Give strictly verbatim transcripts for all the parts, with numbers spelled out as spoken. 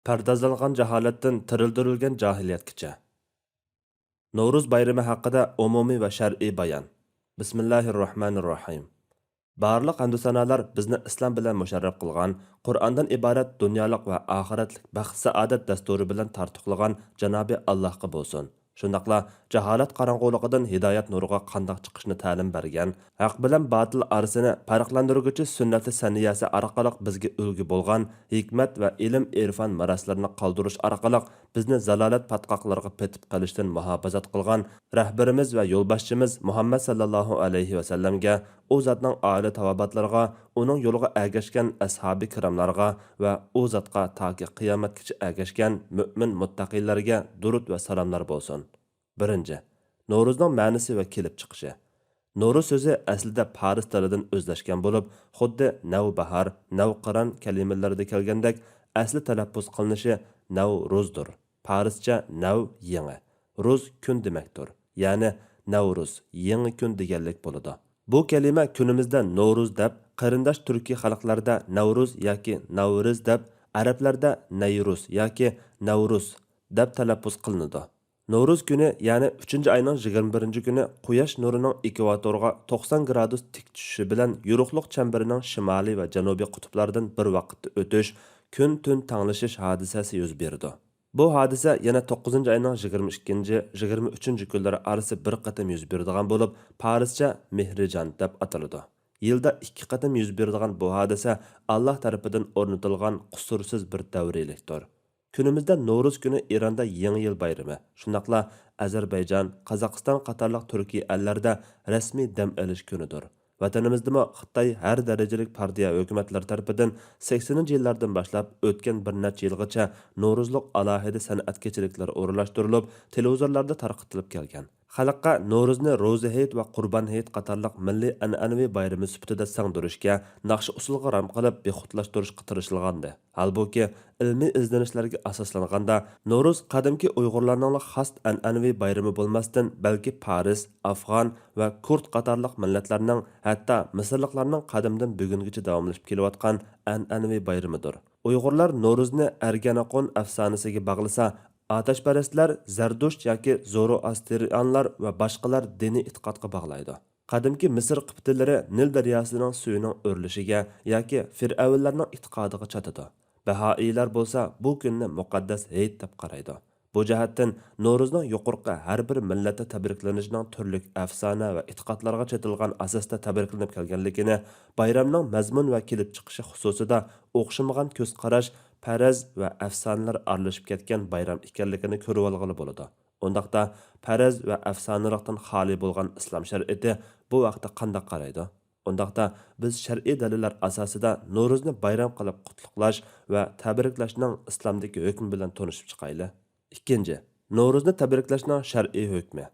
پەردازلانغان جاھالەتتىن تىرىلدۈرۈلگەن جاھىلىيەتكىچە. نورۇز بايرىمى ھەققىدە ئومۇمىي ۋە شەرئىي بايان. بىسمىللاھىررەھمانىررەھىم. بارلىق ھەمدۇسانالار بىزنى ئىسلام بىلەن مۇشەررەپ قىلغان، قۇرئاندىن ئىبارەت دۇنيالىق ۋە ئاخىرەتلىك بەخت-سائادەت دەستۇرى بىلەن تارتۇقلىغان جانابى ئاللاھقا بولسۇن. شۇنداقلا جاھالەت قاراڭغۇلۇقىدىن ھىدايەت نۇرىغا قانداق چىقىشنى تەلىم بەرگەن، ھەق بىلەن باتىل ئارىسىنى پەرقلەندۈرگۈچى سۈننەتى سەنىيەسى ئارقىلىق بىزگە ئۈلگە بولغان ھېكمەت ۋە ئىلىم-ئىرفان مىراسلىرىنى قالدۇرۇش ئارقىلىق بىزنى زالالەت پاتقاقلىرىغا پېتىپ قېلىشتىن مۇھاپىزەت قىلغان رەھبىرىمىز ۋە يولباشچىمىز مۇھەممەد ساللاللاھۇ ئەلەيھى ۋەسەللەمگە، ئۇ زاتنىڭ ئائىلە تاۋابىئاتلىرىغا، ئۇنىڭ يولىغا ئەگەشكەن ئەسھابى كىراملارغا ۋە ئۇ زاتقا تاكى قىيامەتكىچە ئەگەشكەن مۆمىن مۇتتەقىيلەرگە دۇرۇت ۋە سالاملار بولسۇن. بىرىنچى، نورۇزنىڭ مەنىسى ۋە كېلىپ چىقىشى. نورۇز سۆزى ئەسلىدە پارس تىلىدىن ئۆزلەشكەن بولۇپ، خۇددى نەۋباھار، نەۋقىران كەلىمىلىرىدە كەلگەندەك ئەسلى تەلەپپۇز قىلىنىشى نەۋرۇزدۇر. پارسچە نەۋ يېڭى، رۇز كۈن دېمەكتۇر. يەنى نەۋرۇز، يېڭى كۈن دېگەنلىك بولىدۇ. بۇ كەلىمە كۈنىمىزدە نورۇز دەپ، قېرىنداش تۈركىي خەلقلەردە نەۋرۇز ياكى ناۋرىز دەپ، ئەرەبلەردە نەيرۇز ياكى نەۋرۇز دەپ تەلەپپۇز قىلىنىدۇ. نورۇز كۈنى، يەنى ئۈچىنچى ئاينىڭ يىگىرمە بىرىنچى كۈنى قۇياش نۇرىنىڭ ئېكۋاتورغا توقسان گرادۇس تىك چۈشۈشى بىلەن يورۇقلۇق چەمبىرىنىڭ شىمالىي ۋە جەنۇبىي قۇتۇپلاردىن بىر ۋاقىتتا ئۆتۈش، كۈن-تۈن تەڭلىشىش ھادىسىسى يۈز بېرىدۇ. بۇ ھادىسە يەنە توققۇزىنچى ئاينىڭ يىگىرمە ئىككىنچى، يىگىرمە ئۈچىنچى كۈنلىرى ئارىسى بىر قېتىم يۈز بېرىدىغان بولۇپ، پارسچە مېھرىجان دەپ ئاتىلىدۇ. يىلدا ئىككى قېتىم يۈز بېرىدىغان بۇ ھادىسە ئاللاھ تەرىپىدىن ئورنىتىلغان قۇسۇرسىز بىر دەۋرىيلىكتۇر. كۈنىمىزدە نورۇز كۈنى ئىراندا يېڭى يىل بايرىمى، شۇنداقلا ئەزەربەيجان، قازاقىستان قاتارلىق تۈركىي ئەللەردە رەسمىي دەم ئېلىش كۈنىدۇر. ۋەتىنىمىزدىمۇ خىتاي ھەر دەرىجىلىك پارتىيە ھۆكۈمەتلىرى تەرىپىدىن سەكسىنىنچى يىللاردىن باشلاپ ئۆتكەن بىر نەچچە يىلغىچە نورۇزلۇق ئالاھىدە سەنئەت كېچىلىكلىرى ئورۇنلاشتۇرۇلۇپ، تېلېۋىزورلاردا تارقىتىلىپ كەلگەن. خەلققە نورۇزنى روزا ھېيت ۋە قۇربان ھېيت قاتارلىق مىللىي ئەنئەنىۋى بايرىمى سۈپىتىدە سىڭدۈرۈشكە، ناخشا-ئۇسسۇلغا رام قىلىپ بىخۇدلاشتۇرۇشقا تىرىشىلغانىدى. ھالبۇكى، ئىلمىي ئىزدىنىشلەرگە ئاساسلانغاندا، نورۇز قەدىمكى ئۇيغۇرلارنىڭلا خاس ئەنئەنىۋى بايرىمى بولماستىن، بەلكى پارس، ئافغان ۋە كۇرد قاتارلىق مىللەتلەرنىڭ، ھەتتا مىسىرلىقلارنىڭ قەدىمدىن بۈگۈنگىچە داۋاملىشىپ كېلىۋاتقان ئەنئەنىۋى بايرىمىدۇر. ئۇيغۇرلار نورۇزنى ئەرگەنەقون ئەپسانىسىگە باغلىسا، ئاتەشپەرەسلەر زەردۇشت ياكى زوروئاسترىئانلار ۋە باشقىلار دىنىي ئېتىقادقا باغلايدۇ. قەدىمكى مىسىر قىپتىلىرى نىل دەرياسىنىڭ سۈيىنىڭ ئۆرلىشىگە ياكى فىرئەۋنلەرنىڭ ئېتىقادىغا چاتىدۇ. بەھائىيلار بولسا بۇ كۈننى مۇقەددەس ھېيت دەپ قارايدۇ. بۇ جەھەتتىن نورۇزنىڭ يۇقىرىقى ھەر بىر مىللەتتە تەبرىكلىنىشىنىڭ تۈرلۈك ئەپسانە ۋە ئېتىقادلارغا چېتىلغان ئاساستا تەبرىكلىنىپ كەلگەنلىكىنى، بايرامنىڭ مەزمۇن ۋە كېلىپ چىقىشى خۇسۇسىدا ئوخشىمىغان كۆز قاراش، پەرەز ۋە ئەپسانىلەر ئارىلىشىپ كەتكەن بايرام ئىكەنلىكىنى كۆرۈۋالغىلى بولىدۇ. ئۇنداقتا، پەرەز ۋە ئەپسانىلىقتىن خالىي بولغان ئىسلام شەرىئىتى بۇ ھەقتە قانداق قارايدۇ؟ ئۇنداقتا، بىز شەرئىي دەلىللەر ئاساسىدا نورۇزنى بايرام قىلىپ قۇتلۇقلاش ۋە تەبرىكلەشنىڭ ئىسلامدىكى ھۆكمى بىلەن تونۇشۇپ چىقايلى. ئىككىنچى، نورۇزنى تەبرىكلەشنىڭ شەرئىي ھۆكمى.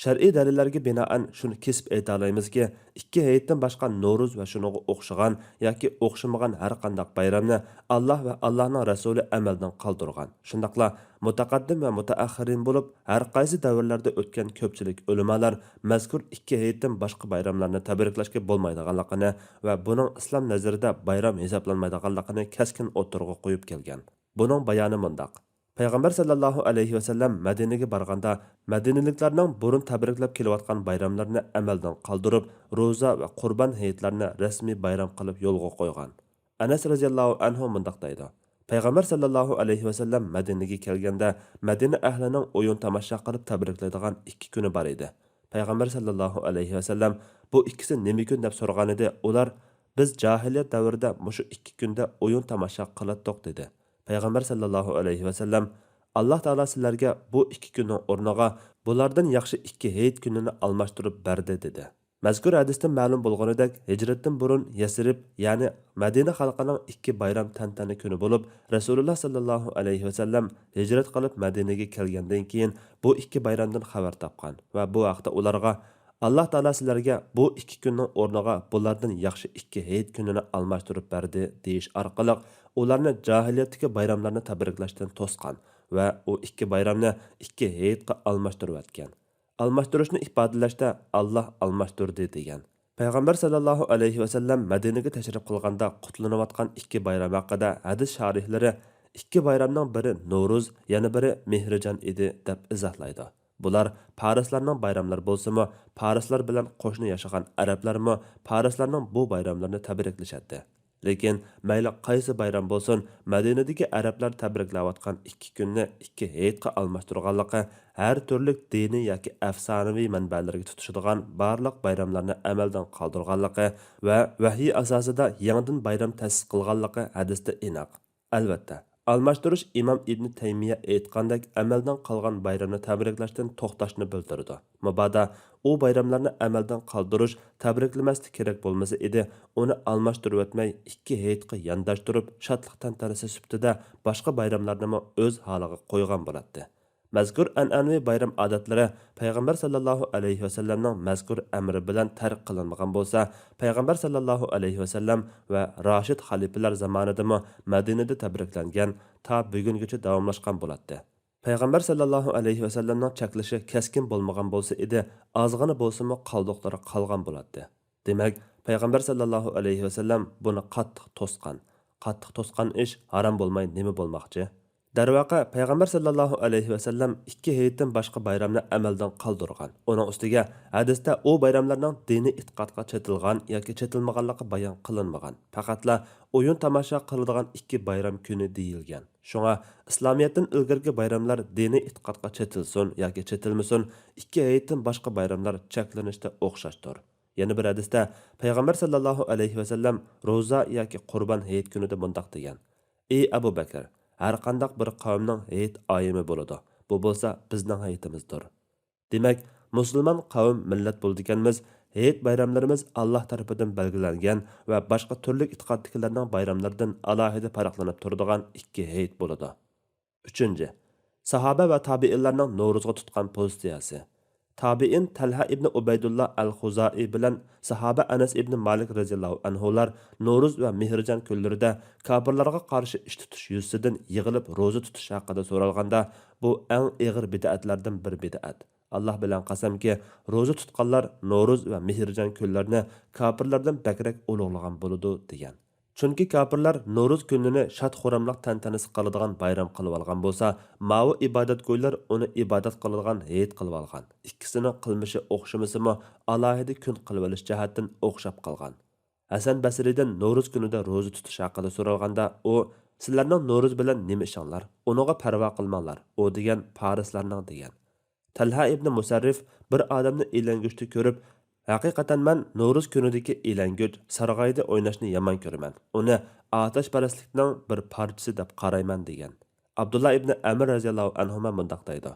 شەرئىي دەلىللەرگە بىنائەن شۇنى كېسىپ ئېيتالايمىزكى، ئىككى ھېيتتىن باشقا نورۇز ۋە شۇنىڭغا ئوخشىغان ياكى ئوخشىمىغان ھەر قانداق بايرامنى ئاللاھ ۋە ئاللاھنىڭ رەسۇلى ئەمەلدىن قالدۇرغان. شۇنداقلا مۇتەقەددىم ۋە مۇتەئەخخىرىن بولۇپ، ھەر قايسى دەۋرلەردە ئۆتكەن كۆپچىلىك ئۆلىمالار مەزكۇر ئىككى ھېيتتىن باشقا بايراملارنى تەبرىكلەشكە بولمايدىغانلىقىنى ۋە بۇنىڭ ئىسلام نەزىرىدە بايرام ھېسابلانمايدىغانلىقىنى كەسكىن ئوتتۇرىغا قويۇپ كەلگەن. بۇنىڭ بايانى مۇنداق. پەيغەمبەر سەللەللاھۇ ئەلەيھى ۋەسەللەم مەدىنىگە بارغاندا، مەدىنىلىكلەرنىڭ بۇرۇن تەبرىكلەپ كېلىۋاتقان بايراملىرىنى ئەمەلدىن قالدۇرۇپ، روزا ۋە قۇربان ھېيتلارنى رەسمىي بايرام قىلىپ يولغا قويغان. ئەنەس رەزىياللاھۇ ئەنھۇ مۇنداق دەيدۇ، پەيغەمبەر سەللەللاھۇ ئەلەيھى ۋەسەللەم مەدىنىگە كەلگەندە، مەدىنە ئەھلىنىڭ ئويۇن تاماشا قىلىپ تەبرىكلەيدىغان ئىككى كۈنى بار ئىدى. پەيغەمبەر سەللەللاھۇ ئەلەيھى ۋەسەللەم، بۇ ئىككىسى نېمە كۈن دەپ سورىغانىدى، ئۇلار، بىز جاھىلىيەت دەۋرىدە مۇشۇ ئىككى كۈندە ئويۇن تاماشا قىلاتتۇق، دېدى. پەيغەمبەر سەللەللاھۇ ئەلەيھى ۋەسەللەم، ئاللاھ تائالا سىلەرگە بۇ ئىككى كۈننىڭ ئورنىغا بۇلاردىن ياخشى ئىككى ھېيت كۈنىنى ئالماشتۇرۇپ بەردى، دېدى. مەزكۇر ھەدىستىن مەلۇم بولغىنىدەك، ھىجرەتتىن بۇرۇن يەسرىب، يەنى مەدىنە خەلقىنىڭ ئىككى بايرام تەنتەنە كۈنى بولۇپ، رەسۇلۇللاھ سەللەللاھۇ ئەلەيھى ۋەسەللەم ھىجرەت قىلىپ مەدىنىگە كەلگەندىن كېيىن بۇ ئىككى بايرامدىن خەۋەر تاپقان ۋە بۇ ھەقتە ئۇلارغا، ئاللاھ تائالا سىلەرگە بۇ ئىككى كۈننىڭ ئورنىغا بۇلاردىن ياخشى ئىككى ھېيت كۈنىنى ئالماشتۇرۇپ بەردى، دېيىش ئارقىلىق ئۇلارنى جاھىلىيەتتىكى بايراملارنى تەبرىكلەشتىن توسقان ۋە ئۇ ئىككى بايرامنى ئىككى ھېيتقا ئالماشتۇرۇۋەتكەن. ئالماشتۇرۇشنى ئىپادىلەشتە، ئاللاھ ئالماشتۇردى، دېگەن. پەيغەمبەر سەللەللاھۇ ئەلەيھى ۋەسەللەم مەدىنىگە تەشرىپ قىلغاندا قۇتلىنىۋاتقان ئىككى بايرام ھەققىدە ھەدىس شارىھلىرى ئىككى بايرامنىڭ بىرى نورۇز، يەنە بىرى مېھرىجان ئىدى، دەپ ئىزاھلايدۇ. بۇلار پارسلارنىڭ بايراملىرى بولسىمۇ، پارسلار بىلەن قوشنا ياشىغان ئەرەبلەرمۇ پارسلارنىڭ بۇ بايراملىرىنى تەبرىكلىشەتتى. لېكىن مەيلى قايسى بايرام بولسۇن، مەدىنىدىكى ئەرەبلەر تەبرىكلەۋاتقان ئىككى كۈننى ئىككى ھېيتقا ئالماشتۇرغانلىقى، ھەر تۈرلۈك دىنىي ياكى ئەپسانىۋى مەنبەلەرگە تۇتىشىدىغان بارلىق بايراملارنى ئەمەلدىن قالدۇرغانلىقى ۋە ۋەھىي ئاساسىدا يېڭىدىن بايرام تەسىس قىلغانلىقى ھەدىستە ئېنىق. ئەلۋەتتە، ئالماشتۇرۇش ئىمام ئىبنى تەيمىيە ئېيتقاندەك ئەمەلدىن قالغان بايرامنى تەبرىكلەشتىن توختاشنى بىلدۈرىدۇ. مۇبادا ئۇ بايراملارنى ئەمەلدىن قالدۇرۇش، تەبرىكلىمەسلىك كېرەك بولمىسا ئىدى، ئۇنى ئالماشتۇرۇۋەتمەي، ئىككى ھېيتقا يانداشتۇرۇپ، شادلىق تەنتەنىسى سۈپىتىدە باشقا بايراملارنىمۇ ئۆز ھالىغا قويغان بولاتتى. مەزكۇر ئەنئەنىۋى بايرام ئادەتلىرى پەيغەمبەر ساللاللاھۇ ئەلەيھى ۋەسەللەمنىڭ مەزكۇر ئەمرى بىلەن تەرك قىلىنمىغان بولسا، پەيغەمبەر ساللاللاھۇ ئەلەيھى ۋەسەللەم ۋە راشىد خەلىپىلەر زامانىدىمۇ مەدىنىدە تەبرىكلەنگەن، تا بۈگۈنگىچە داۋاملاشقان بولاتتى. پەيغەمبەر ساللاللاھۇ ئەلەيھى ۋەسەللەمنىڭ چەكلىشى كەسكىن بولمىغان بولسا ئىدى، ئازغىنا بولسىمۇ قالدۇقلىرى قالغان بولاتتى. دېمەك، پەيغەمبەر ساللاللاھۇ ئەلەيھى ۋەسەللەم بۇنى قاتتىق توسقان. قاتتىق توسقان ئىش ھارام بولماي نېمە بولماقچى؟ دەرۋەقە، پەيغەمبەر ساللاللاھۇ ئەلەيھى ۋەسەللەم ئىككى ھېيتتىن باشقا بايرامنى ئەمەلدىن قالدۇرغان. ئۇنىڭ ئۈستىگە، ھەدىستە ئۇ بايراملارنىڭ دىنىي ئېتىقادقا چېتىلغان ياكى چېتىلمىغانلىقى بايان قىلىنمىغان. پەقەتلا ئويۇن تاماشا قىلىدىغان ئىككى بايرام كۈنى دېيىلگەن. شۇڭا، ئىسلامىيەتتىن ئىلگىرىكى بايراملار دىنىي ئېتىقادقا چېتىلسۇن ياكى چېتىلمىسۇن، ئىككى ھېيتتىن باشقا بايراملار چەكلىنىشتە ئوخشاشتۇر. يەنە بىر ھەدىستە، پەيغەمبەر ساللاللاھۇ ئەلەيھى ۋەسەللەم روزا ياكى قۇربان ھېيت كۈنىدە مۇنداق دېگەن: «ئى ئەبۇ بەكىر، ھەرقانداق بىر قەۋمنىڭ ھېيت ئايىمى بولىدۇ، بۇ بولسا بىزنىڭ ھېيتىمىزدۇر.» دېمەك، مۇسۇلمان قەۋم، مىللەت بولىدىكەنمىز، ھېيت بايراملىرىمىز ئاللاھ تەرىپىدىن بەلگىلەنگەن ۋە باشقا تۈرلۈك ئېتىقادتىكىلەرنىڭ بايراملىرىدىن ئالاھىدە پەرقلىنىپ تۇرىدىغان ئىككى ھېيت بولىدۇ. ئۈچىنچى، ساھابە ۋە تابىئىنلارنىڭ نورۇزغا تۇتقان پوزىتسىيەسى. تابىئىن تەلھە ئىبنى ئۇبەيدۇللا ئەل خۇزائى بىلەن ساھابە ئەنەس ئىبنى مالىك رەزىياللاھۇ ئەنھۇلار نورۇز ۋە مېھرىجان كۈنلىرىدە كاپىرلارغا قارشى ئىش تۇتۇش يۈزىسىدىن يىغىلىپ روزا تۇتۇش ھەققىدە سورالغاندا، بۇ ئەڭ ئېغىر بىدئەتلەردىن بىر بىدئەت. «ئاللاھ بىلەن قەسەمكى، روزا تۇتقانلار نورۇز ۋە مېھرىجان كۈنلىرىنى كاپىرلاردىن بەكرەك ئۇلۇغلىغان بولىدۇ» دېگەن. چۈنكى كاپىرلار نورۇز كۈنىنى شاد-خۇراملىق تەنتەنىسى قىلىدىغان بايرام قىلىۋالغان بولسا، ماۋۇ ئىبادەتگويلار ئۇنى ئىبادەت قىلىدىغان ھېيت قىلىۋالغان. ئىككىسىنىڭ قىلمىشى ئوخشىمىسىمۇ، ئالاھىدە كۈن قىلىۋېلىش جەھەتتىن ئوخشاپ قالغان. ھەسەن بەسرىدىن نورۇز كۈنىدە روزا تۇتۇش ھەققىدە سورالغاندا، ئۇ: «سىلەرنىڭ نورۇز بىلەن نېمە ئىشىڭلار؟ ئۇنىڭغا پەرۋا قىلماڭلار، ئۇ دېگەن پارسلارنىڭ» دېگەن. تەلھە ئىبنى مۇسەررىف بىر ئادەمنى ئىلەڭگۈچتە كۆرۈپ، «ھەقىقەتەن مەن نورۇز كۈنىدىكى ئىلەڭگۈچ، سارغايدا ئويناشنى يامان كۆرىمەن. ئۇنى ئاتەشپەرەسلىكنىڭ بىر پارچىسى دەپ قارايمەن» دېگەن. ئابدۇللا ئىبنى ئەمر رەزىياللاھۇ ئەنھۇما مۇنداق دەيدۇ: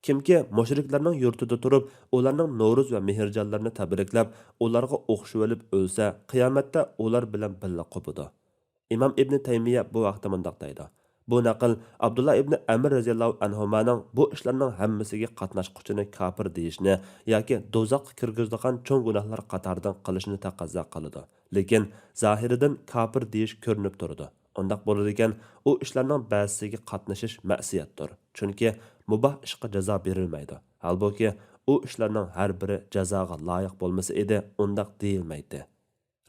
«كىمكى مۇشرىكلارنىڭ يۇرتىدا تۇرۇپ، ئۇلارنىڭ نورۇز ۋە مېھرىجانلىرىنى تەبرىكلەپ، ئۇلارغا ئوخشىۋېلىپ ئۆلسە، قىيامەتتە ئۇلار بىلەن بىللە قوپىدۇ.» ئىمام ئىبنى تەيمىيە بۇ ھەقتە مۇنداق دەيدۇ: «بۇ نەقىل ئابدۇللا ئىبنى ئەمر رەزىياللاھۇ ئەنھۇمانىڭ بۇ ئىشلارنىڭ ھەممىسىگە قاتناشقۇچىنى كاپىر دېيىشنى ياكى دوزاخقا كىرگۈزىدىغان چوڭ گۇناھلار قاتارىدىن قىلىشنى تەقەززا قىلىدۇ. لېكىن زاھىرىدىن كاپىر دېيىش كۆرۈنۈپ تۇرىدۇ. ئۇنداق بولىدىكەن، ئۇ ئىشلارنىڭ بەزىسىگە قاتنىشىش مەسىيەتتۇر. چۈنكى مۇباھ ئىشقا جازا بېرىلمەيدۇ. ھالبۇكى، ئۇ ئىشلارنىڭ ھەر بىرى جازاغا لايىق بولمىسا ئىدى، ئۇنداق دېيىلمەيتتى.»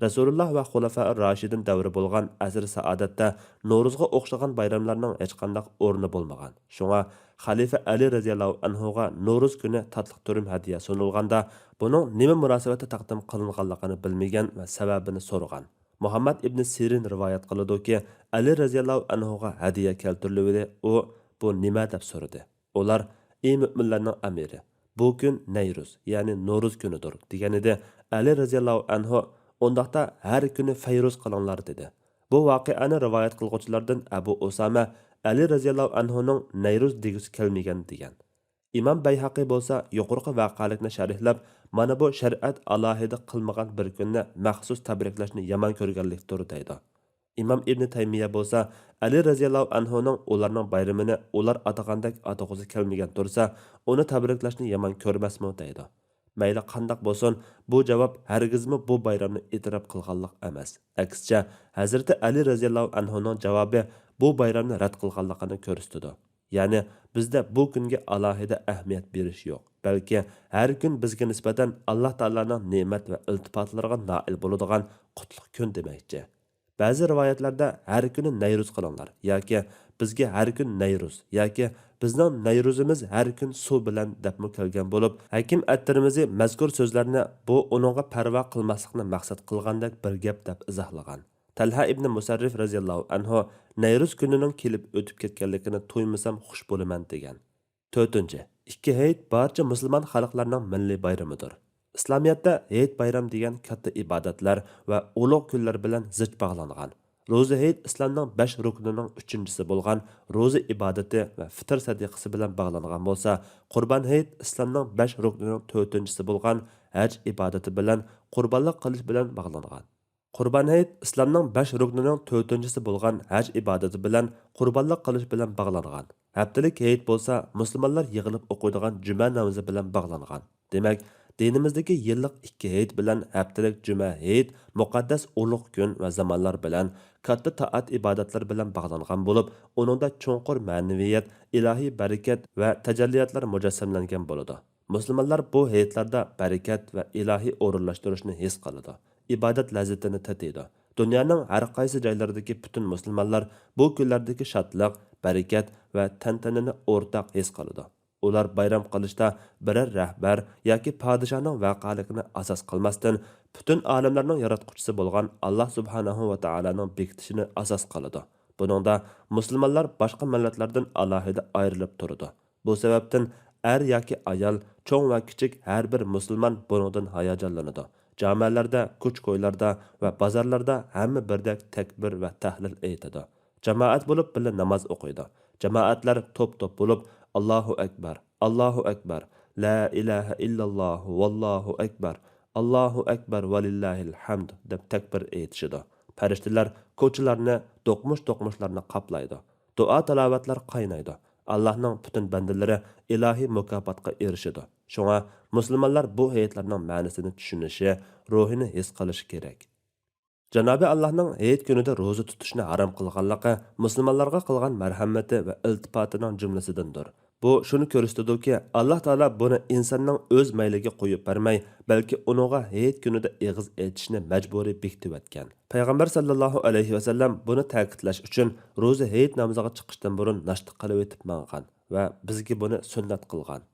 رەسۇلۇللا ۋە خۇلەفائۇر راشىدىن دەۋرى بولغان ئەسرى سائادەتتە نورۇزغا ئوخشىغان بايراملارنىڭ ھېچقانداق ئورنى بولمىغان. شۇڭا خەلىپە ئەلى رەزىياللاھۇ ئەنھۇغا نورۇز كۈنى تاتلىق تۈرۈم ھەدىيە سۇنۇلغاندا، بۇنىڭ نېمە مۇناسىۋەتتە تەقدىم قىلىنغانلىقىنى بىلمىگەن ۋە سەۋەبىنى سورىغان. مۇھەممەد ئىبنى سىرىن رىۋايەت قىلىدۇكى، ئەلى رەزىياللاھۇ ئەنھۇغا ھەدىيە كەلتۈرۈلۈۋىدى، ئۇ: «بۇ نېمە؟» دەپ سورىدى. ئۇلار: «ئى مۆمىنلەرنىڭ ئەمىرى، بۇ كۈن نەيرۇز، يەنى نورۇز كۈنىدۇر» دېگەنىدى. ئەلى رەزىياللاھۇ ئەنھۇ: «ئۇنداقتا ھەر كۈنى فەيرۇز قىلىڭلار» دېدى. بۇ ۋەقەنى رىۋايەت قىلغۇچىلاردىن ئەبۇ ئۇسامە ئەلى رەزىياللاھۇ ئەنھۇنىڭ نەيرۇز دېگۈسى كەلمىگەن دېگەن. ئىمام بەيھەقى بولسا يۇقىرىقى ۋەقەلىكنى شەرھلەپ، مانا بۇ شەرىئەت ئالاھىدە قىلمىغان بىر كۈننى مەخسۇس تەبرىكلەشنى يامان كۆرگەنلىكتۇر دەيدۇ. ئىمام ئىبنى تەيمىيە بولسا ئەلى رەزىياللاھۇ ئەنھۇنىڭ ئۇلارنىڭ بايرىمىنى ئۇلار ئاتىغاندەك ئاتىغۇسى كەلمىگەن تۇرسا، ئۇنى تەبرىكلەشنى يامان كۆرمەسمۇ دەيدۇ. مەيلى قانداق بولسۇن، بۇ جاۋاب ھەرگىزمۇ بۇ بايرامنى ئېتىراپ قىلغانلىق ئەمەس. ئەكسىچە، ھەزرىتى ئەلى رەزىياللاھۇ ئەنھۇنىڭ جاۋابى بۇ بايرامنى رەت قىلغانلىقىنى كۆرسىتىدۇ. يەنى، بىزدە بۇ كۈنگە ئالاھىدە ئەھمىيەت بېرىش يوق، بەلكى ھەر كۈن بىزگە نىسبەتەن ئاللاھ تائالانىڭ نېمەت ۋە ئىلتىپاتلىرىغا نائىل بولىدىغان قۇتلۇق كۈن دېمەكچى. بەزى رىۋايەتلەردە ھەر كۈنى نەيرۇز قىلىڭلار ياكى بىزگە ھەر كۈن نەيرۇز ياكى بىزنىڭ نەيرۇزىمىز ھەر كۈن سۇ بىلەن دەپمۇ كەلگەن بولۇپ، ھەكىم ئەتتىرمىزى مەزكۇر سۆزلەرنى بۇ ئۇنىڭغا پەرۋا قىلماسلىقنى مەقسەت قىلغاندەك بىر گەپ دەپ ئىزاھلىغان. تەلھە ئىبنى مۇسەررىف رەزىياللاھۇ ئەنھۇ نەيرۇز كۈنىنىڭ كېلىپ ئۆتۈپ كەتكەنلىكىنى تۇيمىسام خۇش بولىمەن دېگەن. تۆتىنچى، ئىككى ھېيت بارچە مۇسۇلمان خەلقلەرنىڭ مىللىي بايرىمىدۇر. ئىسلامىيەتتە ھېيت بايرام دېگەن كاتتا ئىبادەتلەر ۋە ئۇلۇغ كۈنلەر بىلەن زىچ باغلانغان. روزا ھېيت ئىسلامنىڭ بەش رۇكنىنىڭ ئۈچىنچىسى بولغان روزا ئىبادىتى ۋە فىتىر سەدىقىسى بىلەن باغلانغان بولسا، قۇربان ھېيت ئىسلامنىڭ بەش رۇكنىنىڭ تۆتىنچىسى بولغان ھەج ئىبادىتى بىلەن قۇربانلىق قىلىش بىلەن باغلانغان. قۇربان ھېيت ئىسلامنىڭ بەش رۇكنىنىڭ تۆتىنچىسى بولغان ھەج ئىبادىتى بىلەن قۇربانلىق قىلىش بىلەن باغلانغان. ھەپتىلىك ھېيت بولسا مۇسۇلمانلار يىغىلىپ ئوقۇيدىغان جۈمە نامىزى بىلەن باغلانغان. دېمەك، دىنىمىزدىكى يىللىق ئىككى ھېيت بىلەن ھەپتىلىك جۈمە ھېيت مۇقەددەس ئۇلۇغ كۈن ۋە زامانلار بىلەن، كاتتا تائەت ئىبادەتلەر بىلەن باغلانغان بولۇپ، ئۇنىڭدا چوڭقۇر مەنىۋىيەت، ئىلاھىي بەرىكەت ۋە تەجەللىياتلار مۇجەسسەملەنگەن بولىدۇ. مۇسۇلمانلار بۇ ھېيتلاردا بەرىكەت ۋە ئىلاھىي ئورۇنلاشتۇرۇشنى ھېس قىلىدۇ، ئىبادەت لەززىتىنى تېتىيدۇ. دۇنيانىڭ ھەر قايسى جايلىرىدىكى پۈتۈن مۇسۇلمانلار بۇ كۈنلەردىكى شادلىق، بەرىكەت ۋە تەنتەنىنى ئورتاق ھېس قىلىدۇ. ئۇلار بايرام قىلىشتا بىرەر رەھبەر ياكى پادىشاھنىڭ ۋەقەلىكىنى ئاساس قىلماستىن، پۈتۈن ئالەملەرنىڭ ياراتقۇچىسى بولغان ئاللا سۇبھانەھۇ ۋە تائالانىڭ بېكىتىشىنى ئاساس قىلىدۇ. بۇنىڭدا مۇسۇلمانلار باشقا مىللەتلەردىن ئالاھىدە ئايرىلىپ تۇرىدۇ. بۇ سەۋەبتىن ئەر ياكى ئايال، چوڭ ۋە كىچىك ھەر بىر مۇسۇلمان بۇنىڭدىن ھاياجانلىنىدۇ. جامەلەردە، كوچا-كويلاردا ۋە بازارلاردا ھەممە بىردەك تەكبىر ۋە تەھلىل ئېيتىدۇ. جامائەت بولۇپ بىللە ناماز ئوقۇيدۇ. جامائەتلەر توپ-توپ بولۇپ، ئاللاھۇ ئەكبەر، ئاللاھۇ ئەكبەر، لا ئىلاھە ئىللاللاھۇ ۋاللاھۇ ئەكبەر، ئاللاھۇ ئەكبەر ۋەلىللاھىل ھەمد دەپ تەكبىر ئېيتىشىدۇ. پەرىشتىلەر كوچىلارنى، دوقمۇش-دوقمۇشلارنى قاپلايدۇ. دۇئا-تىلاۋەتلەر قاينايدۇ. ئاللاھنىڭ پۈتۈن بەندىلىرى ئىلاھىي مۇكاپاتقا ئېرىشىدۇ. شۇڭا مۇسۇلمانلار بۇ ھېيتلارنىڭ مەنىسىنى چۈشىنىشى، روھىنى ھېس قىلىشى كېرەك. جانابى ئاللاھنىڭ ھېيت كۈنىدە روزا تۇتۇشنى ھارام قىلغانلىقى مۇسۇلمانلارغا قىلغان مەرھەمىتى ۋە ئىلتىپاتىنىڭ جۈملىسىدىندۇر. بۇ شۇنى كۆرسىتىدۇكى، ئاللاھ تائالا بۇنى ئىنساننىڭ ئۆز مەيلىگە قويۇپ بەرمەي، بەلكى ئۇنىڭغا ھېيت كۈنىدە ئېغىز ئېچىشنى مەجبۇرىي بېكىتىۋەتكەن. پەيغەمبەر ساللاللاھۇ ئەلەيھى ۋەسەللەم بۇنى تەكىتلەش ئۈچۈن روزا ھېيت نامىزىغا چىقىشتىن بۇرۇن ناشتا قىلىۋېتىپ ماڭغان ۋە بىزگە بۇنى سۈننەت قىلغان.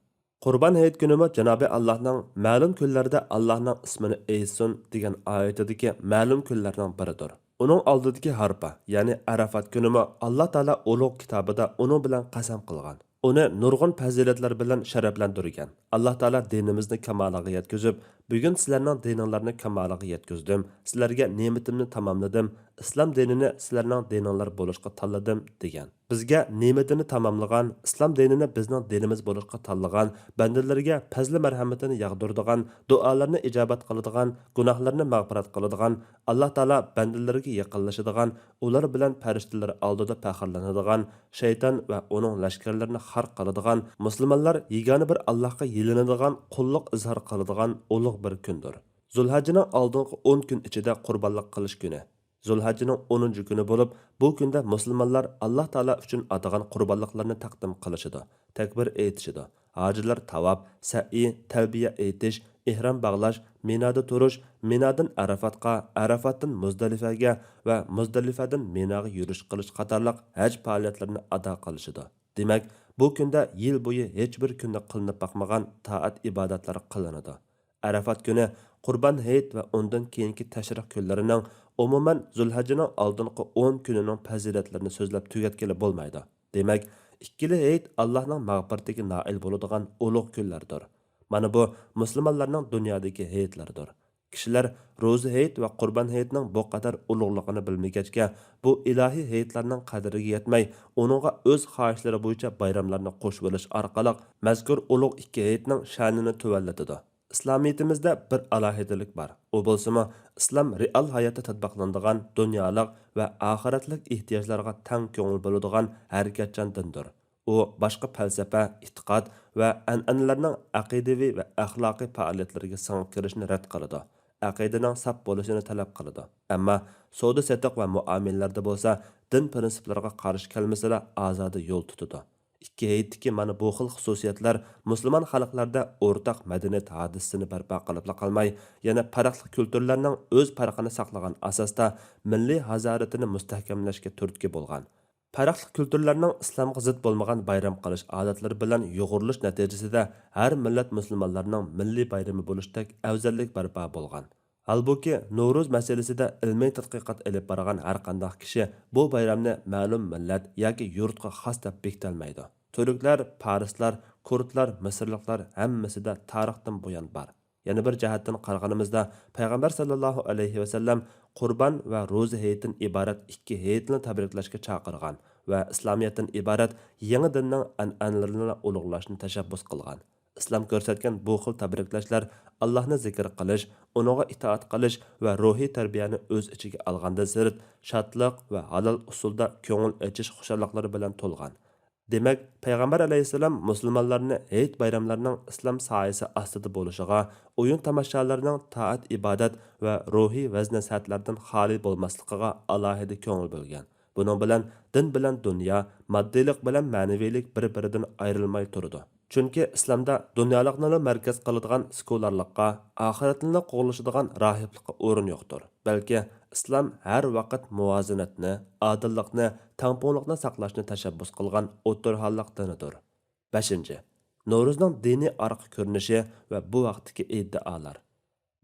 قۇربان ھېيت كۈنىمۇ جانابى ئاللاھنىڭ «مەلۇم كۈنلەردە ئاللاھنىڭ ئىسمىنى ئېيتسۇن» دېگەن ئايىتىدىكى مەلۇم كۈنلەرنىڭ بىرىدۇر. ئۇنىڭ ئالدىدىكى ھارپا، يەنى ئەرەفات كۈنىمۇ ئاللاھ تائالا ئۇلۇغ كىتابىدا ئۇنىڭ بىلەن قەسەم قىلغان. ئۇنى نۇرغۇن پەزىلەتلەر بىلەن شەرەپلەندۈرگەن. ئاللاھ تائالا دىنىمىزنى كامالىغا يەتكۈزۈپ، «بۈگۈن سىلەرنىڭ دىنىڭلارنى كامالىغا يەتكۈزدۈم، سىلەرگە نېمىتىمنى تاماملىدىم، ئىسلام دىنىنى سىلەرنىڭ دىنىڭلار بولۇشقا تاللىدىم» دېگەن. بىزگە نېمىتىنى تاماملىغان، ئىسلام دىنىنى بىزنىڭ دىنىمىز بولۇشقا تاللىغان، بەندىلىرىگە پەزلى مەرھەمىتىنى ياغدۇرىدىغان، دۇئالارنى ئىجابەت قىلىدىغان، گۇناھلىرىنى مەغپىرەت قىلىدىغان، ئاللاھ تائالا بەندىلىرىگە يېقىنلىشىدىغان، ئۇلار بىلەن پەرىشتىلەر ئالدىدا پەخىرلىنىدىغان، شەيتان ۋە ئۇنىڭ لەشكەرلىرىنى خار قىلىدىغان، مۇسۇلمانلار يېگانە بىر ئاللاھقا يېلىنىدىغان، قۇللۇق ئىزھار قىلىدىغان ئۇلۇغ بىر كۈندۇر. زۇلھەججىنىڭ ئالدىنقى ئون كۈن ئىچىدە قۇربانلىق قىلىش كۈنى. زۇلھەججىنىڭ ئونىنچى كۈنى بولۇپ، بۇ كۈندە مۇسۇلمانلار ئاللاھ تائالا ئۈچۈن ئاتىغان قۇربانلىقلىرىنى تەقدىم قىلىشىدۇ، تەكبىر ئېيتىشىدۇ. ھاجىلار تاۋاپ، سەئيى، تەلبىيە ئېيتىش، ئېھرام باغلاش، مىنادا تۇرۇش، مىنادىن ئەرەفاتقا، ئەرەفاتتىن مۇزدەلىفەگە ۋە مۇزدەلىفەدىن مىناغا يۈرۈش قىلىش قاتارلىق ھەج پائالىيەتلىرىنى ئادا قىلىشىدۇ. دېمەك، بۇ كۈندە يىل بويى ھېچبىر كۈندە قىلىنىپ باقمىغان تائەت ئىبادەتلەر قىلىنىدۇ. ئەرەفات كۈنى، قۇربان ھېيت ۋە ئۇندىن كېيىنكى تەشرىق كۈنلىرىنىڭ، ئومۇمەن، زۇلھەججىنىڭ ئالدىنقى ئون كۈنىنىڭ پەزىلەتلىرىنى سۆزلەپ تۈگەتكىلى بولمايدۇ. دېمەك، ئىككىلى ھېيت ئاللاھنىڭ مەغپىرىتىگە نائىل بولىدىغان ئۇلۇغ كۈنلەردۇر. مانا بۇ مۇسۇلمانلارنىڭ دۇنيادىكى ھېيتلىرىدۇر. كىشىلەر روزا ھېيت ۋە قۇربان ھېيتنىڭ بۇ قەدەر ئۇلۇغلۇقىنى بىلمىگەچكە، بۇ ئىلاھىي ھېيتلارنىڭ قەدرىگە يەتمەي، ئۇنىڭغا ئۆز خاھىشلىرى بويىچە بايراملارنى قوشۇۋېلىش ئارقىلىق مەزكۇر ئۇلۇغ ئىككى ھېيتنىڭ شەنىنى تۆۋەنلىتىدۇ. ئىسلامىيىتىمىزدە بىر ئالاھىدىلىك بار. ئۇ بولسىمۇ، ئىسلام رېئال ھاياتتا تەتبىقلىنىدىغان دۇنيالىق ۋە ئاخىرەتلىك ئېھتىياجلارغا تەڭ كۆڭۈل بۆلىدىغان ھەرىكەتچان دىندۇر. ئۇ باشقا پەلسەپە، ئېتىقاد ۋە ئەنئەنىلەرنىڭ ئەقىدىۋى ۋە ئەخلاقىي پائالىيەتلىرىگە سىڭىپ كىرىشنى رەت قىلىدۇ، ئەقىدىنىڭ ساپ بولۇشىنى تەلەپ قىلىدۇ. ئەمما سودا-سېتىق ۋە مۇئامىلىلەردە بولسا دىن پىرىنسىپلىرىغا قارشى كەلمىسىلا ئازادە يول تۇتىدۇ. ئىككى ھېيتتىكى مانا بۇ خىل خۇسۇسىيەتلەر مۇسۇلمان خەلقلەردە ئورتاق مەدەنىيەت ھادىسىسىنى بەرپا قىلىپلا قالماي، يەنە پەرقلىق كۈلتۈرلەرنىڭ ئۆز پەرقىنى ساقلىغان ئاساستا مىللىي ھازارىتىنى مۇستەھكەملەشكە تۈرتكە بولغان. پەرقلىق كۈلتۈرلەرنىڭ ئىسلامغا زىت بولمىغان بايرام قىلىش ئادەتلىرى بىلەن يۇغۇرۇلۇش نەتىجىسىدە، ھەر مىللەت مۇسۇلمانلارنىڭ مىللىي بايرىمى بولۇشتەك ئەۋزەللىك بەرپا بولغان. ھالبۇكى، نورۇز مەسىلىسىدە ئىلمىي تەتقىقات ئېلىپ بارغان ھەرقانداق كىشى بۇ بايرامنى مەلۇم مىللەت ياكى يۇرتقا خاس دەپ بېكىتەلمەيدۇ. تۈركلەر، پارسلار، كۇردلار، مىسىرلىقلار ھەممىسىدە تارىختىن بۇيان بار. يەنە بىر جەھەتتىن قارىغىنىمىزدا، پەيغەمبەر سەللەللاھۇ ئەلەيھى ۋەسەللەم قۇربان ۋە روزا ھېيتتىن ئىبارەت ئىككى ھېيتنى تەبرىكلەشكە چاقىرغان ۋە ئىسلامىيەتتىن ئىبارەت يېڭى دىننىڭ ئەنئەنىلىرىنى ئۇلۇغلاشنى تەشەببۇس قىلغان. ئىسلام كۆرسەتكەن بۇ خىل تەبرىكلەشلەر ئاللاھنى زىكىر قىلىش، ئۇنىڭغا ئىتائەت قىلىش ۋە روھىي تەربىيەنى ئۆز ئىچىگە ئالغاندىن سىرت، شادلىق ۋە ھالال ئۇسۇلدا كۆڭۈل ئېچىش خۇشاللىقلىرى بىلەن تولغان. دېمەك، پەيغەمبەر ئەلەيھىسسالام مۇسۇلمانلارنى ھېيت بايراملىرىنىڭ ئىسلام سايىسى ئاستىدا بولۇشىغا، ئويۇن تاماشالىرىنىڭ تائەت ئىبادەت ۋە روھىي ۋەز نەسىھەتلەردىن خالىي بولماسلىقىغا ئالاھىدە كۆڭۈل بۆلگەن. بۇنىڭ بىلەن دىن بىلەن دۇنيا، ماددىيلىق بىلەن مەنىۋىيلىك بىر-بىرىدىن ئايرىلماي تۇرىدۇ. چۈنكى ئىسلامدا دۇنيالىقنىلا مەركەز قىلىدىغان سېكۇلارلىققا، ئاخىرەتنىلا قوغلىشىدىغان راھىبلىققا ئورۇن يوقتۇر. بەلكى ئىسلام ھەر ۋاقىت مۇۋازىنەتنى، ئادىللىقنى، تەڭپۇڭلۇقنى ساقلاشنى تەشەببۇس قىلغان ئوتتۇرا ھاللىق دىنىدۇر. بەشىنچى، نورۇزنىڭ دىنىي ئارقا كۆرۈنۈشى ۋە بۇ ھەقتىكى ئىدىئالار.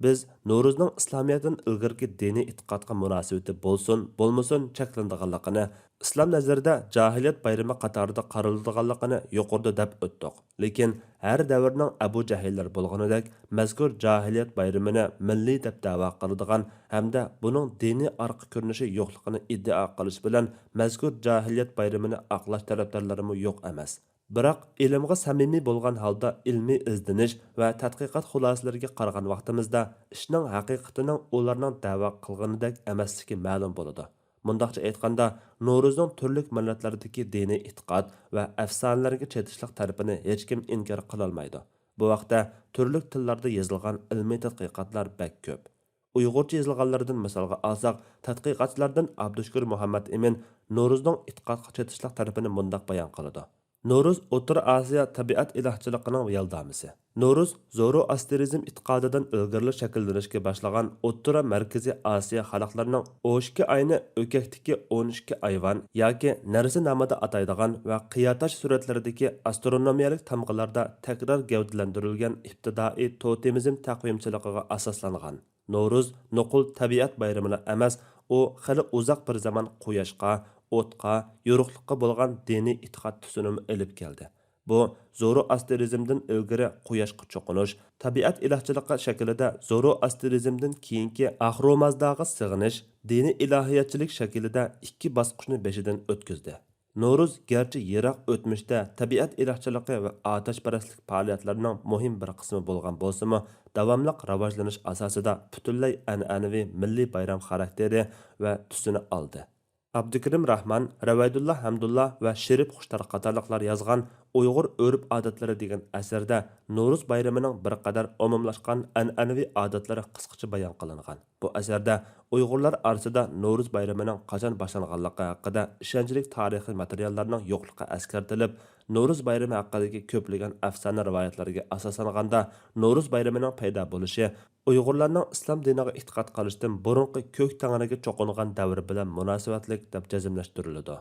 بىز نورۇزنىڭ ئىسلامىيەتتىن ئىلگىرىكى دىنىي ئېتىقادقا مۇناسىۋىتى بولسۇن، بولمىسۇن چەكلىنىدىغانلىقىنى، ئىسلام نەزىرىدە جاھىلىيەت بايرىمى قاتارىدا قارىلىدىغانلىقىنى يۇقىرىدا دەپ ئۆتتۇق. لېكىن ھەر دەۋرنىڭ ئەبۇ جەھىللىرى بولغىنىدەك، مەزكۇر جاھىلىيەت بايرىمىنى مىللىي دەپ دەۋا قىلىدىغان ھەمدە بۇنىڭ دىنىي ئارقا كۆرۈنۈشى يوقلۇقىنى ئىدىئا قىلىش بىلەن مەزكۇر جاھىلىيەت بايرىمىنى ئاقلاش تەرەپدارلىرىمۇ يوق ئەمەس. بىراق، ئىلىمغا سەمىمىي بولغان ھالدا ئىلمىي ئىزدىنىش ۋە تەتقىقات خۇلاسىلىرىگە قارىغان ۋاقتىمىزدا، ئىشنىڭ ھەقىقىتىنىڭ ئۇلارنىڭ دەۋا قىلغىنىدەك ئەمەسلىكى مەلۇم بولىدۇ. مۇنداقچە ئېيتقاندا، نورۇزنىڭ تۈرلۈك مىللەتلەردىكى دىنىي ئېتىقاد ۋە ئەپسانىلەرگە چېتىشلىق تەرىپىنى ھېچكىم ئىنكار قىلالمايدۇ. بۇ ھەقتە تۈرلۈك تىللاردا يېزىلغان ئىلمىي تەتقىقاتلار بەك كۆپ. ئۇيغۇرچە يېزىلغانلىرىدىن مىسالغا ئالساق، تەتقىقاتچىلاردىن ئابدۇشۈكۈر مۇھەممەت ئىمىن نورۇزنىڭ ئېتىقادقا چېتىشلىق تەرىپىنى مۇنداق بايان قىلىدۇ: نورۇز ئوتتۇرا ئاسىيا تەبىئەت ئىلاھچىلىقىنىڭ يالدامىسى. نورۇز زوروئاستېرىزم ئېتىقادىدىن ئىلگىرىلا شەكىللىنىشكە باشلىغان ئوتتۇرا مەركىزىي ئاسىيا خەلقلىرىنىڭ ئون ئىككى ئاينى ئۆكەكتىكى ئون ئىككى ئايۋان ياكى نەرزە نامىدا ئاتايدىغان ۋە قىياتاش سۈرەتلىرىدىكى ئاسترونومىيەلىك تامغىلاردا تەكرار گەۋدىلەندۈرۈلگەن ئىپتىدائىي توتېمىزم تەقۋىمچىلىقىغا ئاساسلانغان. نورۇز نوقۇل تەبىئەت بايرىمىلا ئەمەس، ئۇ خېلى ئۇزاق بىر زامان قۇياشقا، ئوتقا، يورۇقلۇققا بولغان دىنىي ئېتىقاد تۈسىنىمۇ ئېلىپ كەلدى. بۇ زوروئاستېرىزمدىن ئىلگىرى قۇياشقا چوقۇنۇش، تەبىئەت ئىلاھچىلىقى شەكلىدە زوروئاستېرىزمدىن كېيىنكى ئاھرۇمازداغا سېغىنىش دىنىي ئىلاھىيەتچىلىك شەكلىدە ئىككى باسقۇچنى بېشىدىن ئۆتكۈزدى. نورۇز گەرچە يىراق ئۆتمۈشتە تەبىئەت ئىلاھچىلىقى ۋە ئاتەشپەرەسلىك پائالىيەتلىرىنىڭ مۇھىم بىر قىسمى بولغان بولسىمۇ، داۋاملىق راۋاجلىنىش ئاساسىدا پۈتۈنلەي ئەنئەنىۋى مىللىي بايرام خاراكتېرى ۋە تۈسىنى ئالدى. ئابدۇكېرىم راھمان، رەۋەيدۇللا ھەمدۇللا ۋە شېرىپ خۇشتار قاتارلىقلار يازغان ئۇيغۇر ئۆرپ-ئادەتلىرى دېگەن ئەسەردە نورۇز بايرىمىنىڭ بىر قەدەر ئومۇملاشقان ئەنئەنىۋى ئادەتلىرى قىسقىچە بايان قىلىنغان. بۇ ئەسەردە ئۇيغۇرلار ئارىسىدا نورۇز بايرىمىنىڭ قاچان باشلانغانلىقى ھەققىدە ئىشەنچلىك تارىخىي ماتېرىياللارنىڭ يوقلۇقى ئەسكەرتىلىپ، نورۇز بايرىمى ھەققىدىكى كۆپلىگەن ئەپسانە رىۋايەتلەرگە ئاساسلانغاندا، نورۇز بايرىمىنىڭ پەيدا بولۇشى ئۇيغۇرلارنىڭ ئىسلام دىنىغا ئېتىقاد قىلىشتىن بۇرۇنقى كۆك تەڭرىگە چوقۇنغان دەۋر بىلەن مۇناسىۋەتلىك دەپ جەزملەشتۈرۈلىدۇ.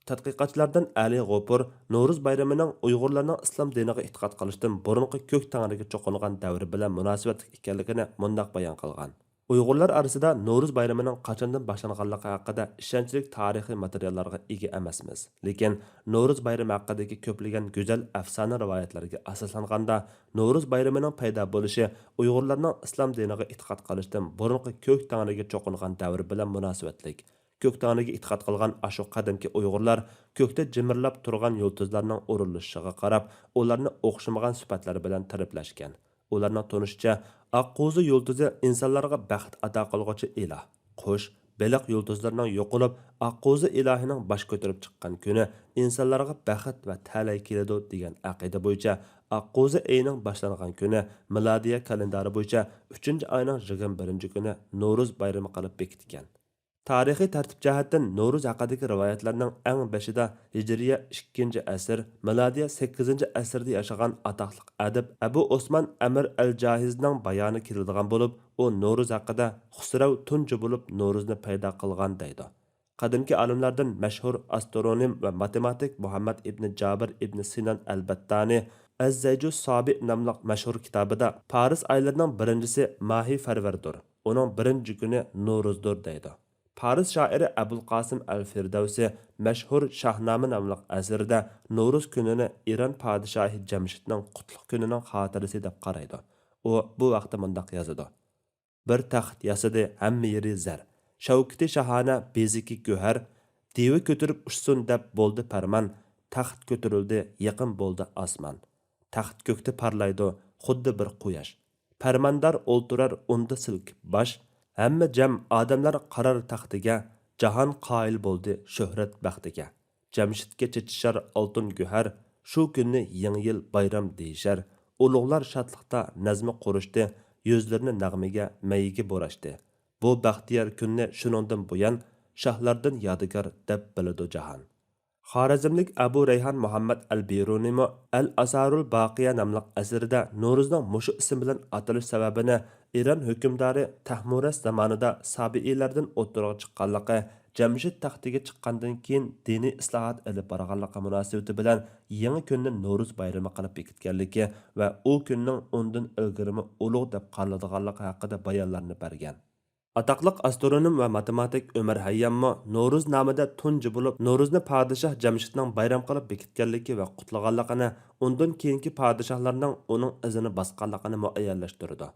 تەتقىقاتچىلاردىن ئەلى غوپۇر نورۇز بايرىمىنىڭ ئۇيغۇرلارنىڭ ئىسلام دىنىغا ئېتىقاد قىلىشتىن بۇرۇنقى كۆك تەڭرىگە چوقۇنغان دەۋر بىلەن مۇناسىۋەتلىك ئىكەنلىكىنى مۇنداق بايان قىلغان: ئۇيغۇرلار ئارىسىدا نورۇز بايرىمىنىڭ قاچاندىن باشلانغانلىقى ھەققىدە ئىشەنچلىك تارىخىي ماتېرىياللارغا ئىگە ئەمەسمىز. لېكىن نورۇز بايرىمى ھەققىدىكى كۆپلىگەن گۈزەل ئەپسانە رىۋايەتلەرگە ئاساسلانغاندا، نورۇز بايرىمىنىڭ پەيدا بولۇشى ئۇيغۇرلارنىڭ ئىسلام دىنىغا ئېتىقاد قىلىشتىن بۇرۇنقى كۆك تەڭرىگە چوقۇنغان دەۋر بىلەن مۇناسىۋەتلىك. كۆك تەڭرىگە ئېتىقاد قىلغان ئاشۇ قەدىمكى ئۇيغۇرلار كۆكتە جىمىرلاپ تۇرغان يۇلتۇزلارنىڭ ئورۇنلىشىشىغا قاراپ، ئۇلارنى ئوخشىمىغان سۈپەتلەر بىلەن تەرىپلەشكەن. ئۇلارنىڭ تونۇشىچە، ئاققۇزى يۇلتۇزى ئىنسانلارغا بەخت ئاتا قىلغۇچى ئىلاھ، قۇش، بېلىق يۇلتۇزلىرىنىڭ يوقىلىپ، ئاققۇزى ئىلاھىنىڭ باش كۆتۈرۈپ چىققان كۈنى ئىنسانلارغا بەخت ۋە تەلەي كېلىدۇ، دېگەن ئەقىدە بويىچە، ئاققۇزى ئېيىنىڭ باشلانغان كۈنى، مىلادىيە كالېندارى بويىچە ئۈچىنچى ئاينىڭ يىگىرمە بىرىنچى كۈنى نورۇز بايرىمى قىلىپ بېكىتكەن. تارىخىي تەرتىپ جەھەتتىن نورۇز ھەققىدىكى رىۋايەتلەرنىڭ ئەڭ بېشىدا ھىجرىيە ئىككىنچى ئەسىر، مىلادىيە سەككىزىنچى ئەسىردە ياشىغان ئاتاقلىق ئەدىب ئەبۇ ئوسمان ئەمىر ئەل جاھىزنىڭ بايانى كېلىدىغان بولۇپ، ئۇ نورۇز ھەققىدە، خۇسرەۋ تۇنجى بولۇپ نورۇزنى پەيدا قىلغان، دەيدۇ. قەدىمكى ئالىملاردىن مەشھۇر ئاسترونوم ۋە ماتېماتىك مۇھەممەد ئىبنى جابىر ئىبنى سىنان ئەلبەتتانى ئەز-زەيجۇ سابىئ ناملىق مەشھۇر كىتابىدا پارس ئايلىرىنىڭ بىرىنچىسى ماھى فەرۋەردۇر، ئۇنىڭ بىرىنچى كۈنى نورۇزدۇر دەيدۇ. پارس شائىرى ئەبۇل قاسىم ئەل فىردەۋسى مەشھۇر شاھنامە ناملىق ئەسىرىدە نورۇز كۈنىنى ئىران پادىشاھى جەمشىدنىڭ قۇتلۇق كۈنىنىڭ خاتىرىسى دەپ قارايدۇ. ئۇ بۇ ھەقتە مۇنداق يازىدۇ: بىر تەخت ياسىدى، ھەممە يېرى زەر. شەۋكىتى شاھانە، بېزىكى گۆھەر. دىۋە كۆتۈرۈپ ئۇچسۇن دەپ بولدى پەرمان. تەخت كۆتۈرۈلدى، يېقىن بولدى ئاسمان. تەخت كۆكتە پارلايدۇ، خۇددى بىر قۇياش. پەرماندار ئولتۇرار ئۇندا سىلكىپ باش. ھەممە جەم ئادەملەر قارار تەختىگە، جاھان قايىل بولدى شۆھرەت بەختىگە. جەمشىدكە چېچىشار ئالتۇن گۆھەر، شۇ كۈننى يېڭى يىل بايرام دېيىشەر. ئۇلۇغلار شادلىقتا نەزمە قۇرۇشتى، يۈزلىرىنى نەغمىگە، مەيگە بۇراشتى. بۇ بەختىيار كۈننى شۇنىڭدىن بۇيان شاھلاردىن يادىكار دەپ بىلىدۇ جاھان. خارەزملىك ئەبۇ رەيھان مۇھەممەد ئەل بىرۇنىمۇ ئەل ئاسارۇل باقىيە ناملىق ئەسىرىدە نورۇزنىڭ مۇشۇ ئىسىم بىلەن ئاتىلىش سەۋەبىنى ئىران ھۆكۈمدارى تەھمۇرەس زامانىدا سابىئىيلەردىن ئوتتۇرىغا چىققانلىقى، جەمشىد تەختىگە چىققاندىن كېيىن دىنىي ئىسلاھات ئېلىپ بارغانلىقى مۇناسىۋىتى بىلەن يېڭى كۈننى نورۇز بايرىمى قىلىپ بېكىتكەنلىكى ۋە ئۇ كۈننىڭ ئۇندىن ئىلگىرىمۇ ئۇلۇغ دەپ قارىلىدىغانلىقى ھەققىدە بايانلارنى بەرگەن. ئاتاقلىق ئاسترونوم ۋە ماتېماتىك ئۆمەر ھەيياممۇ نورۇز نامىدا تۇنجى بولۇپ، نورۇزنى پادىشاھ جەمشىدنىڭ بايرام قىلىپ بېكىتكەنلىكى ۋە قۇتلىغانلىقىنى، ئۇندىن كېيىنكى پادىشاھلارنىڭ ئۇنىڭ ئىزىنى باسقانلىقىنى مۇئەييەنلەشتۈرىدۇ.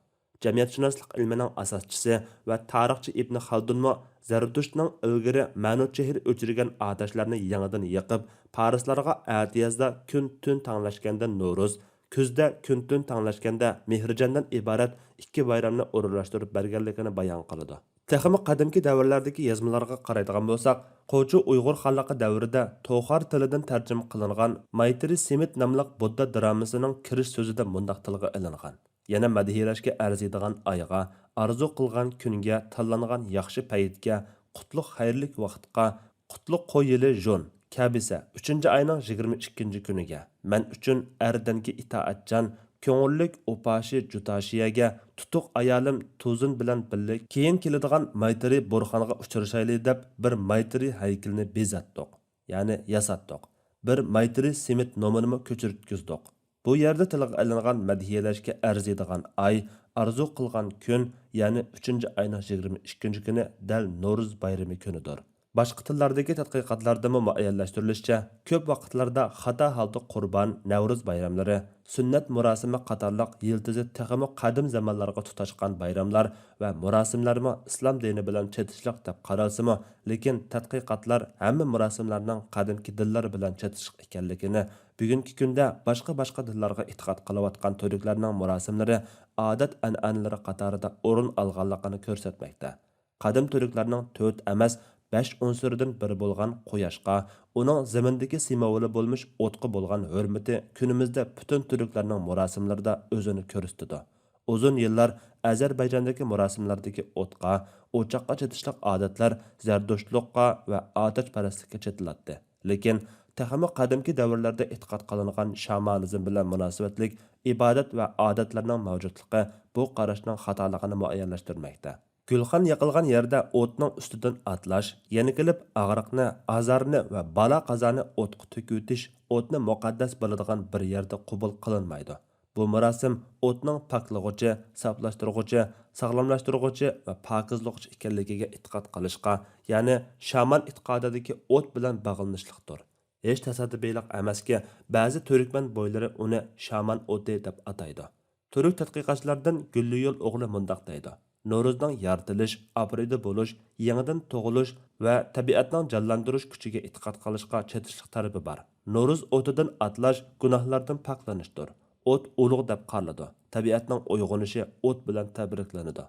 جەمئىيەتشۇناسلىق ئىلمىنىڭ ئاساسچىسى ۋە تارىخچى ئىبن خالدۇنمۇ زەردۇشتنىڭ ئىلگىرى مانۇچېھر ئۆچۈرگەن ئاتەشلەرنى يېڭىدىن يېقىپ، پارسلارغا ئەتىيازدا كۈن تۈن تەڭلەشكەندە نورۇز، كۈزدە كۈن تۈن تەڭلەشكەندە مېھرىجاندىن ئىبارەت ئىككى بايرامنى ئورۇنلاشتۇرۇپ بەرگەنلىكىنى بايان قىلىدۇ. تېخىمۇ قەدىمكى دەۋرلەردىكى يازمىلارغا قارايدىغان بولساق، قوچۇ ئۇيغۇر خانلىقى دەۋرىدە توخار تىلىدىن تەرجىمە قىلىنغان مايترى سىمىت ناملىق بۇددا درامىسىنىڭ كىرىش سۆزىدە مۇنداق تىلغا ئېلىنغان: يەنە مەدھىيەلەشكە ئەرزىيدىغان ئايغا، ئارزۇ قىلغان كۈنگە، تاللانغان ياخشى پەيتكە، قۇتلۇق خەيرلىك ۋاقىتقا، قۇتلۇق قوي يىلى ژۇن، كەبىسە، ئۈچىنچى ئاينىڭ يىگىرمە ئىككىنچى كۈنىگە، مەن ئۈچۈن ئەردەنگە ئىتائەتچان، كۆڭۈللۈك ئوپاشى جۇتاشىيەگە، تۇتۇق ئايالىم تۇزۇن بىلەن بىللە كېيىن كېلىدىغان مايترى بورخانغا ئۇچرىشايلى دەپ بىر مايترى ھەيكىلىنى بېزەتتۇق، يەنى ياساتتۇق. بىر مايترى سىمىت نومىنىمۇ كۆچۈرتكۈزدۇق. بۇ يەردە تىلغا ئېلىنغان مەدھىيەلەشكە ئەرزىيدىغان ئاي، ئارزۇ قىلغان كۈن، يەنى ئۈچىنچى ئاينىڭ يىگىرمە ئىككىنچى كۈنى دەل نورۇز بايرىمى كۈنىدۇر. باشقا تىللاردىكى تەتقىقاتلاردىمۇ مۇئەييەنلەشتۈرۈلۈشىچە، كۆپ ۋاقىتلاردا خاتا ھالدا قۇربان، نەۋرۇز بايراملىرى، سۈننەت مۇراسىمى قاتارلىق يىلتىزى تېخىمۇ قەدىم زامانلارغا تۇتاشقان بايراملار ۋە مۇراسىملارمۇ ئىسلام دىنى بىلەن چېتىشلىق دەپ قارالسىمۇ، لېكىن تەتقىقاتلار ھەممە مۇراسىملارنىڭ قەدىمكى دىنلار بىلەن چېتىشلىق ئىكەنلىكىنى، بۈگۈنكى كۈندە باشقا-باشقا دىنلارغا ئېتىقاد قىلىۋاتقان تۈركلەرنىڭ مۇراسىملىرى ئادەت-ئەنئەنىلىرى قاتارىدا ئورۇن ئالغانلىقىنى كۆرسەتمەكتە. قەدىم تۈركلەرنىڭ تۆت ئەمەس، بەش ئۇنسۇرىدىن بىرى بولغان قۇياشقا، ئۇنىڭ زېمىندىكى سىمۋولى بولمىش ئوتقا بولغان ھۆرمىتى كۈنىمىزدە پۈتۈن تۈركلەرنىڭ مۇراسىملىرىدا ئۆزىنى كۆرسىتىدۇ. ئۇزۇن يىللار ئەزەربەيجاندىكى مۇراسىملاردىكى ئوتقا، ئوچاققا چېتىشلىق ئادەتلەر زەردۇشتلۇققا ۋە ئاتەشپەرەسلىككە چېتىلاتتى. لېكىن تېخىمۇ قەدىمكى دەۋرلەردە ئېتىقاد قىلىنغان شامانىزم بىلەن مۇناسىۋەتلىك ئىبادەت ۋە ئادەتلەرنىڭ مەۋجۇتلۇقى بۇ قاراشنىڭ خاتالىقىنى مۇئەييەنلەشتۈرمەكتە. گۈلخان يېقىلغان يەردە ئوتنىڭ ئۈستىدىن ئاتلاش، يەنە كېلىپ ئاغرىقنى، ئازارنى ۋە بالا-قازانى ئوتقا تۆكۈۋېتىش ئوتنى مۇقەددەس بىلىدىغان بىر يەردە قوبۇل قىلىنمايدۇ. بۇ مۇراسىم ئوتنىڭ پاكلىغۇچى، ساپلاشتۇرغۇچى، ساغلاملاشتۇرغۇچى ۋە پاكىزلىغۇچى ئىكەنلىكىگە ئېتىقاد قىلىشقا، يەنى شامان ئېتىقادىدىكى ئوت بىلەن باغلىنىشلىقتۇر. ھېچ تاسادىپىيلىق ئەمەسكى، بەزى تۈركمەن بويلىرى ئۇنى شامان ئوتى دەپ ئاتايدۇ. تۈرك تەتقىقاتچىلاردىن گۈللۈيول ئوغلى مۇنداق دەيدۇ: نورۇزنىڭ يارىتىلىش، ئاپىرىدە بولۇش، يېڭىدىن تۇغۇلۇش ۋە تەبىئەتنىڭ جانلاندۇرۇش كۈچىگە ئېتىقاد قىلىشقا چېتىشلىق تەرىپى بار. نورۇز ئوتىدىن ئاتلاش گۇناھلاردىن پاكلىنىشتۇر. ئوت ئۇلۇغ دەپ قارىلىدۇ. تەبىئەتنىڭ ئويغىنىشى ئوت بىلەن تەبرىكلىنىدۇ.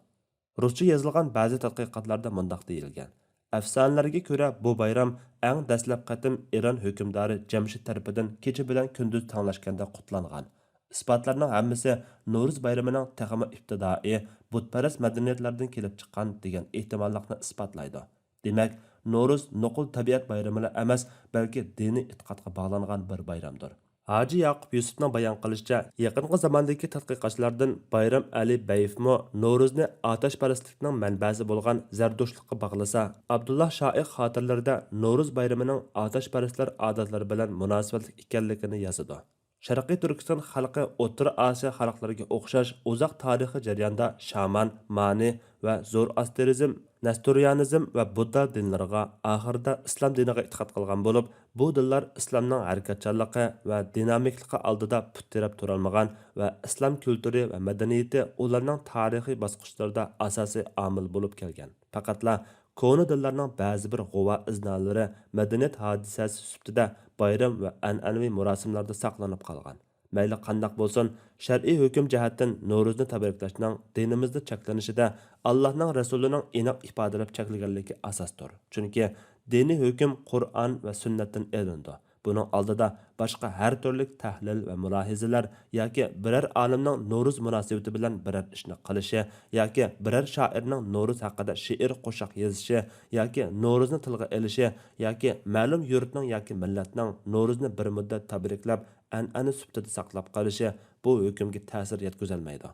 رۇسچە يېزىلغان بەزى تەتقىقاتلاردا مۇنداق دېيىلگەن: ئەپسانىلەرگە كۆرە، بۇ بايرام ئەڭ دەسلەپ قېتىم ئىران ھۆكۈمدارى جەمشىد تەرىپىدىن كېچە بىلەن كۈندۈز تەڭلەشكەندە قۇتلانغان. ئىسپاتلارنىڭ ھەممىسى نورۇز بايرىمىنىڭ تېخىمۇ ئىپتىدائىي، بۇتپەرەس مەدەنىيەتلەردىن كېلىپ چىققان دېگەن ئېھتىماللىقنى ئىسپاتلايدۇ. دېمەك، نورۇز نوقۇل تەبىئەت بايرىمىلا ئەمەس، بەلكى دىنىي ئېتىقادقا باغلانغان بىر بايرامدۇر. ھاجى ياقۇپ يۈسۈپنىڭ بايان قىلىشىچە، يېقىنقى زاماندىكى تەتقىقاتچىلاردىن بايرام ئەلى بەيىفمۇ نورۇزنى ئاتەشپەرەسلىكنىڭ مەنبەسى بولغان زەردۇشتلۇققا باغلىسا، ئابدۇللا شائىق خاتىرىلىرىدە نورۇز بايرىمىنىڭ ئاتەشپەرەسلەر ئادەتلىرى بىلەن مۇناسىۋەتلىك ئىكەنلىكىنى يازىدۇ. شەرقىي تۈركىستان خەلقى ئوتتۇرا ئاسىيا خەلقلىرىگە ئوخشاش ئۇزاق تارىخىي جەرياندا شامان، مانى ۋە زورئاستېرىزم، نەستۇرىيانىزم ۋە بۇددا دىنلىرىغا، ئاخىرىدا ئىسلام دىنىغا ئېتىقاد قىلغان بولۇپ، بۇ دىنلار ئىسلامنىڭ ھەرىكەتچانلىقى ۋە دىنامىكلىقى ئالدىدا پۇت تىرەپ تۇرالمىغان ۋە ئىسلام كۈلتۈرى ۋە مەدەنىيىتى ئۇلارنىڭ تارىخىي باسقۇچلىرىدا ئاساسىي ئامىل بولۇپ كەلگەن. پەقەتلا كونا دىنلارنىڭ بەزى بىر غۇۋا ئىزنالىرى مەدەنىيەت ھادىسەسى سۈپىتىدە بايرام ۋە ئەنئەنىۋى مۇراسىملاردا ساقلىنىپ قالغان. مەيلى قانداق بولسۇن، شەرئىي ھۆكۈم جەھەتتىن نورۇزنى تەبرىكلەشنىڭ دىنىمىزدا چەكلىنىشىدە ئاللاھنىڭ رەسۇلىنىڭ ئېنىق ئىپادىلەپ چەكلىگەنلىكى ئاساستۇر. چۈنكى دىنىي ھۆكۈم قۇرئان ۋە سۈننەتتىن ئېلىنىدۇ. بۇنىڭ ئالدىدا باشقا ھەر تۈرلۈك تەھلىل ۋە مۇلاھىزىلەر ياكى بىرەر ئالىمنىڭ نورۇز مۇناسىۋىتى بىلەن بىرەر ئىشنى قىلىشى ياكى بىرەر شائىرنىڭ نورۇز ھەققىدە شېئىر، قوشاق يېزىشى ياكى نورۇزنى تىلغا ئېلىشى ياكى مەلۇم يۇرتنىڭ ياكى مىللەتنىڭ نورۇزنى بىر مۇددەت تەبرىكلەپ، ئەنئەنە سۈپىتىدە ساقلاپ قېلىشى بۇ ھۆكۈمگە تەسىر يەتكۈزەلمەيدۇ.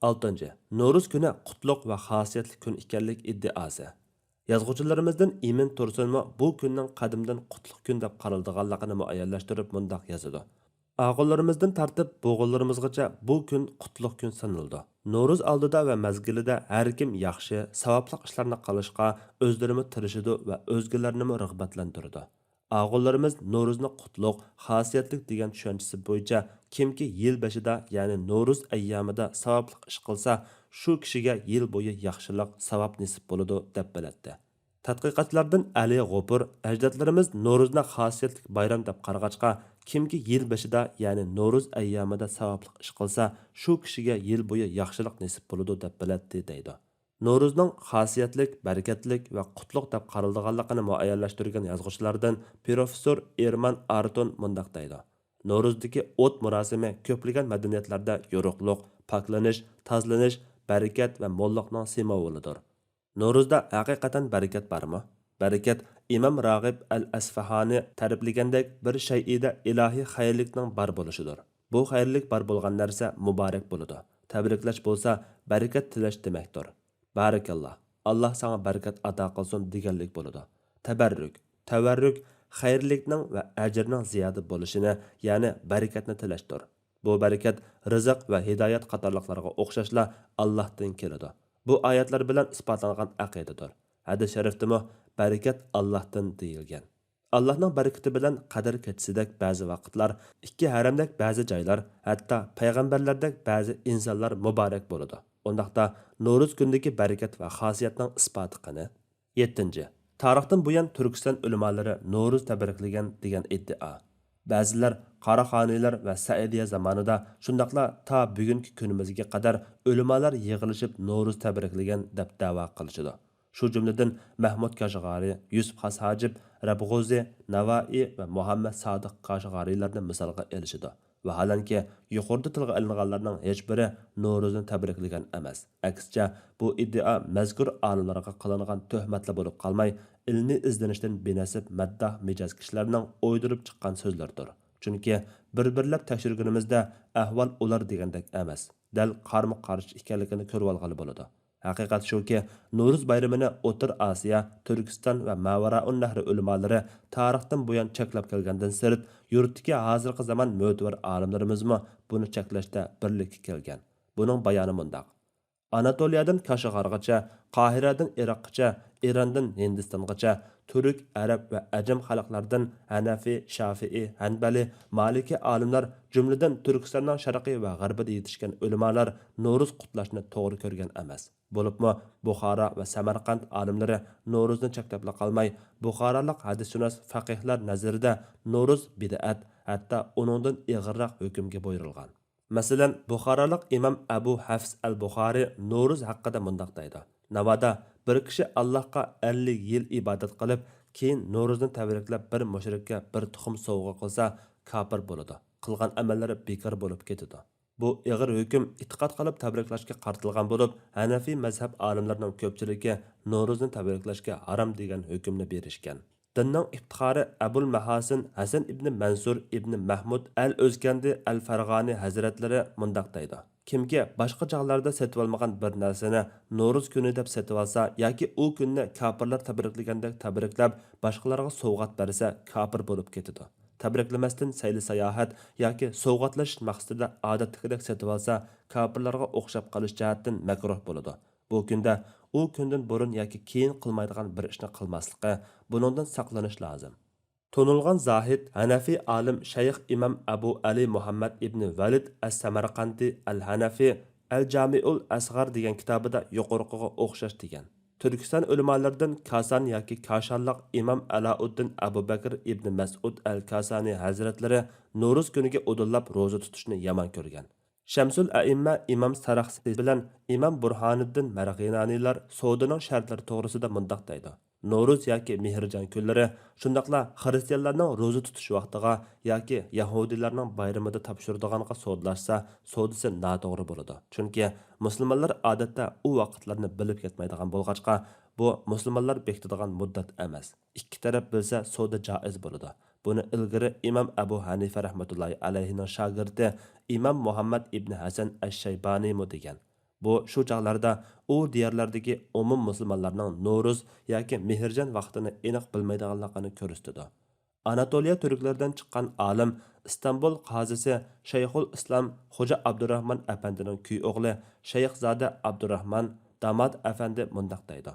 ئالتىنچى، نورۇز كۈنى قۇتلۇق ۋە خاسىيەتلىك كۈن ئىكەنلىك ئىددىئاسى. يازغۇچىلىرىمىزدىن ئىمىن تۇرسۇنمۇ بۇ كۈننىڭ قەدىمدىن قۇتلۇق كۈن دەپ قارىلىدىغانلىقىنى مۇئەييەنلەشتۈرۈپ مۇنداق يازىدۇ: ئاغىنىلىرىمىزدىن تارتىپ بوغۇنلىرىمىزغىچە بۇ كۈن قۇتلۇق كۈن سانىلىدۇ. نورۇز ئالدىدا ۋە مەزگىلىدە ھەر كىم ياخشى، ساۋابلىق ئىشلارنى قىلىشقا ئۆزلىرىمۇ تىرىشىدۇ ۋە ئۆزگىلەرنىمۇ رىغبەتلەندۈرىدۇ. ئاغىنىلىرىمىز نورۇزنى قۇتلۇق، خاسىيەتلىك دېگەن چۈشەنچىسى بويىچە، كىمكى يىل بېشىدا، يەنى نورۇز ئەييامىدا ساۋابلىق ئىش قىلسا، شۇ كىشىگە يىل بويى ياخشىلىق، ساۋاب نېسىپ بولىدۇ، دەپ بىلەتتى. تەتقىقاتچىلاردىن ئەلى غوپۇر، ئەجدادلىرىمىز نورۇزنى خاسىيەتلىك بايرام دەپ قارىغاچقا، كىمكى يىل بېشىدا، يەنى نورۇز ئەييامىدا ساۋابلىق ئىش قىلسا، شۇ كىشىگە يىل بويى ياخشىلىق نېسىپ بولىدۇ، دەپ بىلەتتى، دەيدۇ. نورۇزنىڭ خاسىيەتلىك، بەرىكەتلىك ۋە قۇتلۇق دەپ قارىلىدىغانلىقىنى مۇئەييەنلەشتۈرگەن يازغۇچىلاردىن پروفېسسور ئېرمان ئارتون مۇنداق دەيدۇ: نورۇزدىكى ئوت مۇراسىمى كۆپلىگەن مەدەنىيەتلەردە يورۇقلۇق، پاكلىنىش، تازىلىنىش، بەرىكەت ۋە موللۇقنىڭ سىمۋولىدۇر. نورۇزدا ھەقىقەتەن بەرىكەت بارمۇ؟ بەرىكەت ئىمام راغىب ئەل ئەسفاھانى تەرىپلىگەندەك بىر شەيئىدە ئىلاھىي خەيرلىكنىڭ بار بولۇشىدۇر. بۇ خەيرلىك بار بولغان نەرسە مۇبارەك بولىدۇ. تەبرىكلەش بولسا بەرىكەت تىلەش دېمەكتۇر. بارىكاللا، ئاللا ساڭا بەرىكەت ئاتا قىلسۇن دېگەنلىك بولىدۇ. تەبەررۇك، تەۋەررۇك خەيرلىكنىڭ ۋە ئەجىرنىڭ زىيادە بولۇشىنى، يەنى بەرىكەتنى تىلەشتۇر. بۇ بەرىكەت رىزىق ۋە ھىدايەت قاتارلىقلارغا ئوخشاشلا ئاللاھتىن كېلىدۇ. بۇ ئايەتلەر بىلەن ئىسپاتلانغان ئەقىدىدۇر. ھەدىس شەرىفتىمۇ بەرىكەت ئاللاھتىن دېيىلگەن. ئاللاھنىڭ بەرىكىتى بىلەن قەدىر كېچىسىدەك بەزى ۋاقىتلار ئىككى ھەرەمدەك بەزى جايلار، ھەتتا پەيغەمبەرلەردەك بەزى ئىنسانلار مۇبارەك بولىدۇ. ئۇنداقتا نورۇز كۈنىدىكى بەرىكەت ۋە خاسىيەتنىڭ ئىسپاتى قېنى؟ يەتتىنچى، تارىختىن بۇيان تۈركىستان ئۆلىمالىرى نورۇز تەبرىكلىگەن دېگەن ئىددىئا. بەزىلەر قاراخانىيلار ۋە سەئىدىيە زامانىدا، شۇنداقلا تا بۈگۈنكى كۈنىمىزگە قەدەر ئۆلىمالار يىغىلىشىپ نورۇز تەبرىكلىگەن دەپ دەۋا قىلىشىدۇ. شۇ جۈملىدىن مەھمۇد كاشغارى، يۈسۈپ خاس ھاجىپ، رەبغۇزى، ناۋائى ۋە مۇھەممەد سادىق كاشغارىيلارنى مىسالغا ئېلىشىدۇ. ۋاھالەنكى، يۇقىرىدا تىلغا ئېلىنغانلارنىڭ ھېچبىرى نورۇزنى تەبرىكلىگەن ئەمەس. ئەكسىچە، بۇ ئىددىئا مەزكۇر ئالىملارغا قىلىنغان تۆھمەتلا بولۇپ قالماي، ئىلمىي ئىزدىنىشتىن بىنەسىپ مەدداھ مىجەز كىشىلەرنىڭ ئويدۇرۇپ چىققان سۆزلىرىدۇر. چۈنكى بىر-بىرلەپ تەكشۈرگىنىمىزدە ئەھۋال ئۇلار دېگەندەك ئەمەس، دەل قارىمۇ قارشى ئىكەنلىكىنى كۆرۈۋالغىلى بولىدۇ. ھەقىقەت شۇكى، نورۇز بايرىمىنى ئوتتۇرا ئاسىيا، تۈركىستان ۋە ماۋۇرائۇننەھر ئۆلىمالىرى تارىختىن بۇيان چەكلەپ كەلگەندىن سىرت، يۇرتتىكى ھازىرقى زامان مۆتىۋەر ئالىملىرىمىزمۇ بۇنى چەكلەشتە بىرلىككە كەلگەن. بۇنىڭ بايانى مۇنداق: ئاناتولىيەدىن كاشغارغىچە، قاھىرەدىن ئىراققىچە، ئىراندىن ھىندىستانغىچە، تۈرك، ئەرەب ۋە ئەجەم خەلقلەردىن ھەنەفىي، شافىئىي، ھەنبەلىي، مالىكىي ئالىملار، جۈملىدىن تۈركىستاننىڭ شەرقى ۋە غەربىدە يېتىشكەن ئۆلىمالار نورۇز قۇتلاشنى توغرا كۆرگەن ئەمەس. بولۇپمۇ بۇخارا ۋە سەمەرقەنت ئالىملىرى نورۇزنى چەكلەپلا قالماي، بۇخارالىق ھەدىسشۇناس فەقىھلەر نەزىرىدە نورۇز بىدئەت، ھەتتا ئۇنىڭدىن ئېغىرراق ھۆكۈمگە بۇيرۇلغان. مەسىلەن، بۇخارالىق ئىمام ئەبۇ ھەفس ئەل بۇخارى نورۇز ھەققىدە مۇنداق دەيدۇ: ناۋادا بىر كىشى ئاللاھقا ئەللىك يىل ئىبادەت قىلىپ، كېيىن نورۇزنى تەبرىكلەپ بىر مۇشرىككە بىر تۇخۇم سوۋغا قىلسا، كاپىر بولىدۇ، قىلغان ئەمەللىرى بىكار بولۇپ كېتىدۇ. بۇ ئېغىر ھۆكۈم ئېتىقاد قىلىپ تەبرىكلەشكە قارىتىلغان بولۇپ، ھەنەفىي مەزھەپ ئالىملىرىنىڭ كۆپچىلىكى نورۇزنى تەبرىكلەشكە ھارام دېگەن ھۆكۈمنى بېرىشكەن. دىننىڭ ئىپتىخارى ئەبۇل مەھاسىن ھەسەن ئىبنى مەنسۇر ئىبنى مەھمۇد ئەل ئۆزكەندى ئەل فەرغانى ھەزرەتلىرى مۇنداق دەيدۇ: كىمكى باشقا چاغلاردا سېتىۋالمىغان بىر نەرسىنى نورۇز كۈنى دەپ سېتىۋالسا ياكى ئۇ كۈننى كاپىرلار تەبرىكلىگەندەك تەبرىكلەپ، باشقىلارغا سوۋغات بەرسە، كاپىر بولۇپ كېتىدۇ. تەبرىكلىمەستىن سەيلە-ساياھەت ياكى سوۋغاتلىشىش مەقسىتىدە ئادەتتىكىدەك سېتىۋالسا، كاپىرلارغا ئوخشاپ قېلىش جەھەتتىن مەكرۇھ بولىدۇ. بۇ كۈندە ئۇ كۈندىن بۇرۇن ياكى كېيىن قىلمايدىغان بىر ئىشنى قىلماسلىقى، بۇنىڭدىن ساقلىنىش لازىم. تونۇلغان زاھىد، ھەنەفىي ئالىم شەيخ ئىمام ئەبۇ ئەلى مۇھەممەد ئىبنى ۋەلىد ئەس-سەمەرقەندى ئەل-ھەنەفى ئەل-جامىئۇل ئەسغار دېگەن كىتابىدا يۇقىرىقىغا ئوخشاش دېگەن. تۈركىستان ئۆلىمالىرىدىن كاسان ياكى كاشانلىق ئىمام ئەلائۇددىن ئەبۇ بەكىر ئىبنى مەسئۇد ئەل-كاسانى ھەزرەتلىرى نورۇز كۈنىگە ئۇدۇللاپ روزا تۇتۇشنى يامان كۆرگەن. شەمسۇل ئەئىممە ئىمام سەرەخسى بىلەن ئىمام بۇرھانىددىن مەرغىنانىلار سودىنىڭ شەرتلىرى توغرىسىدا مۇنداق دەيدۇ: نورۇز ياكى مېھرىجان كۈنلىرى، شۇنداقلا خىرىستىيانلارنىڭ روزا تۇتۇش ۋاقتىغا ياكى يەھۇدىيلارنىڭ بايرىمىدا تاپشۇرىدىغانغا سودىلاشسا، سودىسى ناتوغرا بولىدۇ. چۈنكى مۇسۇلمانلار ئادەتتە ئۇ ۋاقىتلارنى بىلىپ يەتمەيدىغان بولغاچقا، بۇ مۇسۇلمانلار بېكىتىدىغان مۇددەت ئەمەس. ئىككى تەرەپ بىلسە، سودا جائىز بولىدۇ. بۇنى ئىلگىرى ئىمام ئەبۇ ھەنىفە رەھمەتۇللاھى ئەلەيھىنىڭ شاگىرتى ئىمام مۇھەممەد ئىبنى ھەسەن ئەششەيبانىمۇ دېگەن. بۇ شۇ چاغلاردا ئۇ دىيارلاردىكى ئومۇم مۇسۇلمانلارنىڭ نورۇز ياكى مېھرىجان ۋاقتىنى ئېنىق بىلمەيدىغانلىقىنى كۆرسىتىدۇ. ئاناتولىيە تۈركلىرىدىن چىققان ئالىم، ئىستانبۇل قازىسى شەيخۇل ئىسلام خوجا ئابدۇراخمان ئەپەندىنىڭ كۈيئوغلى شەيخزادە ئابدۇراخمان دامات ئەپەندى مۇنداق دەيدۇ: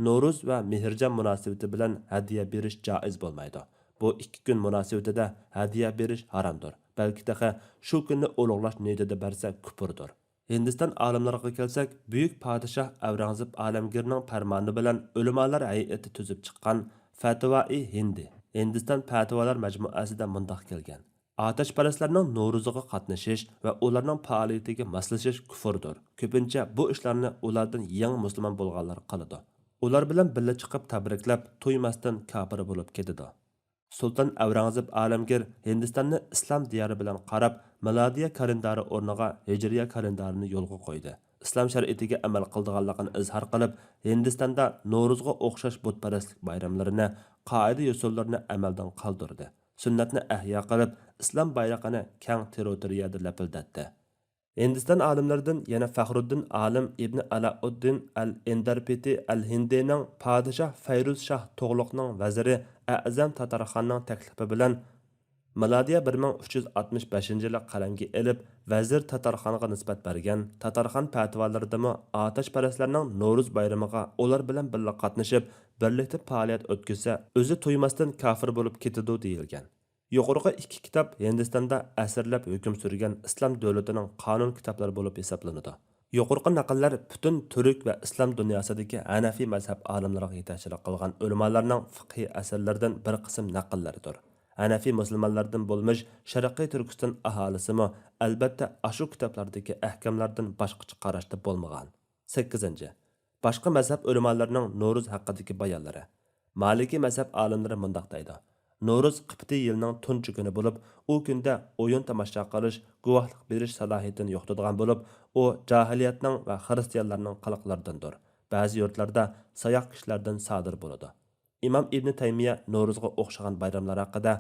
نورۇز ۋە مېھرىجان مۇناسىۋىتى بىلەن ھەدىيە بېرىش جائىز بولمايدۇ. بۇ ئىككى كۈن مۇناسىۋىتىدە ھەدىيە بېرىش ھارامدۇر، بەلكى تېخى شۇ كۈننى ئۇلۇغلاش نىيىتىدە بەرسە كۇپۇردۇر. ھىندىستان ئالىملىرىغا كەلسەك، بۈيۈك پادىشاھ ئەۋرەڭزېب ئالەمگىرنىڭ پەرمانى بىلەن ئۆلىمالار ھەيئىتى تۈزۈپ چىققان فەتىۋائى ھىندى، ھىندىستان پەتىۋالار مەجمۇئەسىدە مۇنداق كەلگەن: ئاتەشپەرەسلەرنىڭ نورۇزىغا قاتنىشىش ۋە ئۇلارنىڭ پائالىيىتىگە ماسلىشىش كۇفۇردۇر. كۆپىنچە بۇ ئىشلارنى ئۇلاردىن يېڭى مۇسۇلمان بولغانلار قىلىدۇ. ئۇلار بىلەن بىللە چىقىپ تەبرىكلەپ، تويماستىن كاپىر بولۇپ كېتىدۇ. سۇلتان ئەۋرەڭزېب ئالەمگىر ھىندىستاننى ئىسلام دىيارى بىلەن قاراپ، مىلادىيە كالېندارى ئورنىغا ھىجرىيە كالېندارىنى يولغا قويدى. ئىسلام شەرىئىتىگە ئەمەل قىلىدىغانلىقىنى ئىزھار قىلىپ، ھىندىستاندا نورۇزغا ئوخشاش بۇتپەرەسلىك بايراملىرىنى قائىدە-يوسۇنلىرىنى ئەمەلدىن قالدۇردى. سۈننەتنى ئەھيا قىلىپ، ئىسلام بايرىقىنى كەڭ تېررىتورىيەدە لەپىلدەتتى. ھىندىستان ئالىملىرىدىن يەنە فەخرۇددىن ئالىم ئىبنى ئالاؤددىن ئەل ئىندەرپىتى ئەل ھىندىنىڭ پادىشاھ فەيرۇز شاھ تۇغلۇقنىڭ ۋەزىرى ئەزەم تاتارخاننىڭ تەكلىپى بىلەن مىلادىيە بىر مىڭ ئۈچ يۈز ئاتمىش بەشىنچى يىلى قەلەمگە ئېلىپ، ۋەزىر تاتارخانغا نىسبەت بەرگەن تاتارخان پەتىۋالىرىدىمۇ ئاتەشپەرەسلەرنىڭ نورۇز بايرىمىغا ئۇلار بىلەن بىللە قاتنىشىپ، بىرلىكتە پائالىيەت ئۆتكۈزسە، ئۆزى تويماستىن كاپىر بولۇپ كېتىدۇ دېيىلگەن. يۇقىرىقى ئىككى كىتاب ھىندىستاندا ئەسىرلەپ ھۆكۈم سۈرگەن ئىسلام دۆلىتىنىڭ قانۇن كىتابلىرى بولۇپ ھېسابلىنىدۇ. يۇقىرىقى نەقىللەر پۈتۈن تۈرك ۋە ئىسلام دۇنياسىدىكى ھەنەفىي مەزھەپ ئالىملىرىغا يېتەكچىلىك قىلغان ئۆلىمالارنىڭ فىقھىي ئەسەرلىرىدىن بىر قىسىم نەقىللىرىدۇر. ھەنەفىي مۇسۇلمانلاردىن بولمىش شەرقىي تۈركىستان ئاھالىسىمۇ، ئەلبەتتە، ئاشۇ كىتابلاردىكى ئەھكاملاردىن باشقىچە قاراشتا بولمىغان. سەككىزىنچى، باشقا مەزھەپ ئۆلىمالىرىنىڭ نورۇز ھەققىدىكى بايانلىرى. مالىكىي مەزھەپ ئالىملىرى مۇنداق دەيدۇ: نورۇز قىپتىي يىلىنىڭ تۇنجى كۈنى بولۇپ، ئۇ كۈندە ئويۇن تاماشا قىلىش، گۇۋاھلىق بېرىش سالاھىيىتىنى يوقىتىدىغان بولۇپ، ئۇ جاھىلىيەتنىڭ ۋە خىرىستىيانلارنىڭ قىلىقلىرىدىندۇر. بەزى يۇرتلاردا ساياق كىشىلەردىن سادىر بولىدۇ. ئىمام ئىبنى تەيمىيە نورۇزغا ئوخشىغان بايراملار ھەققىدە،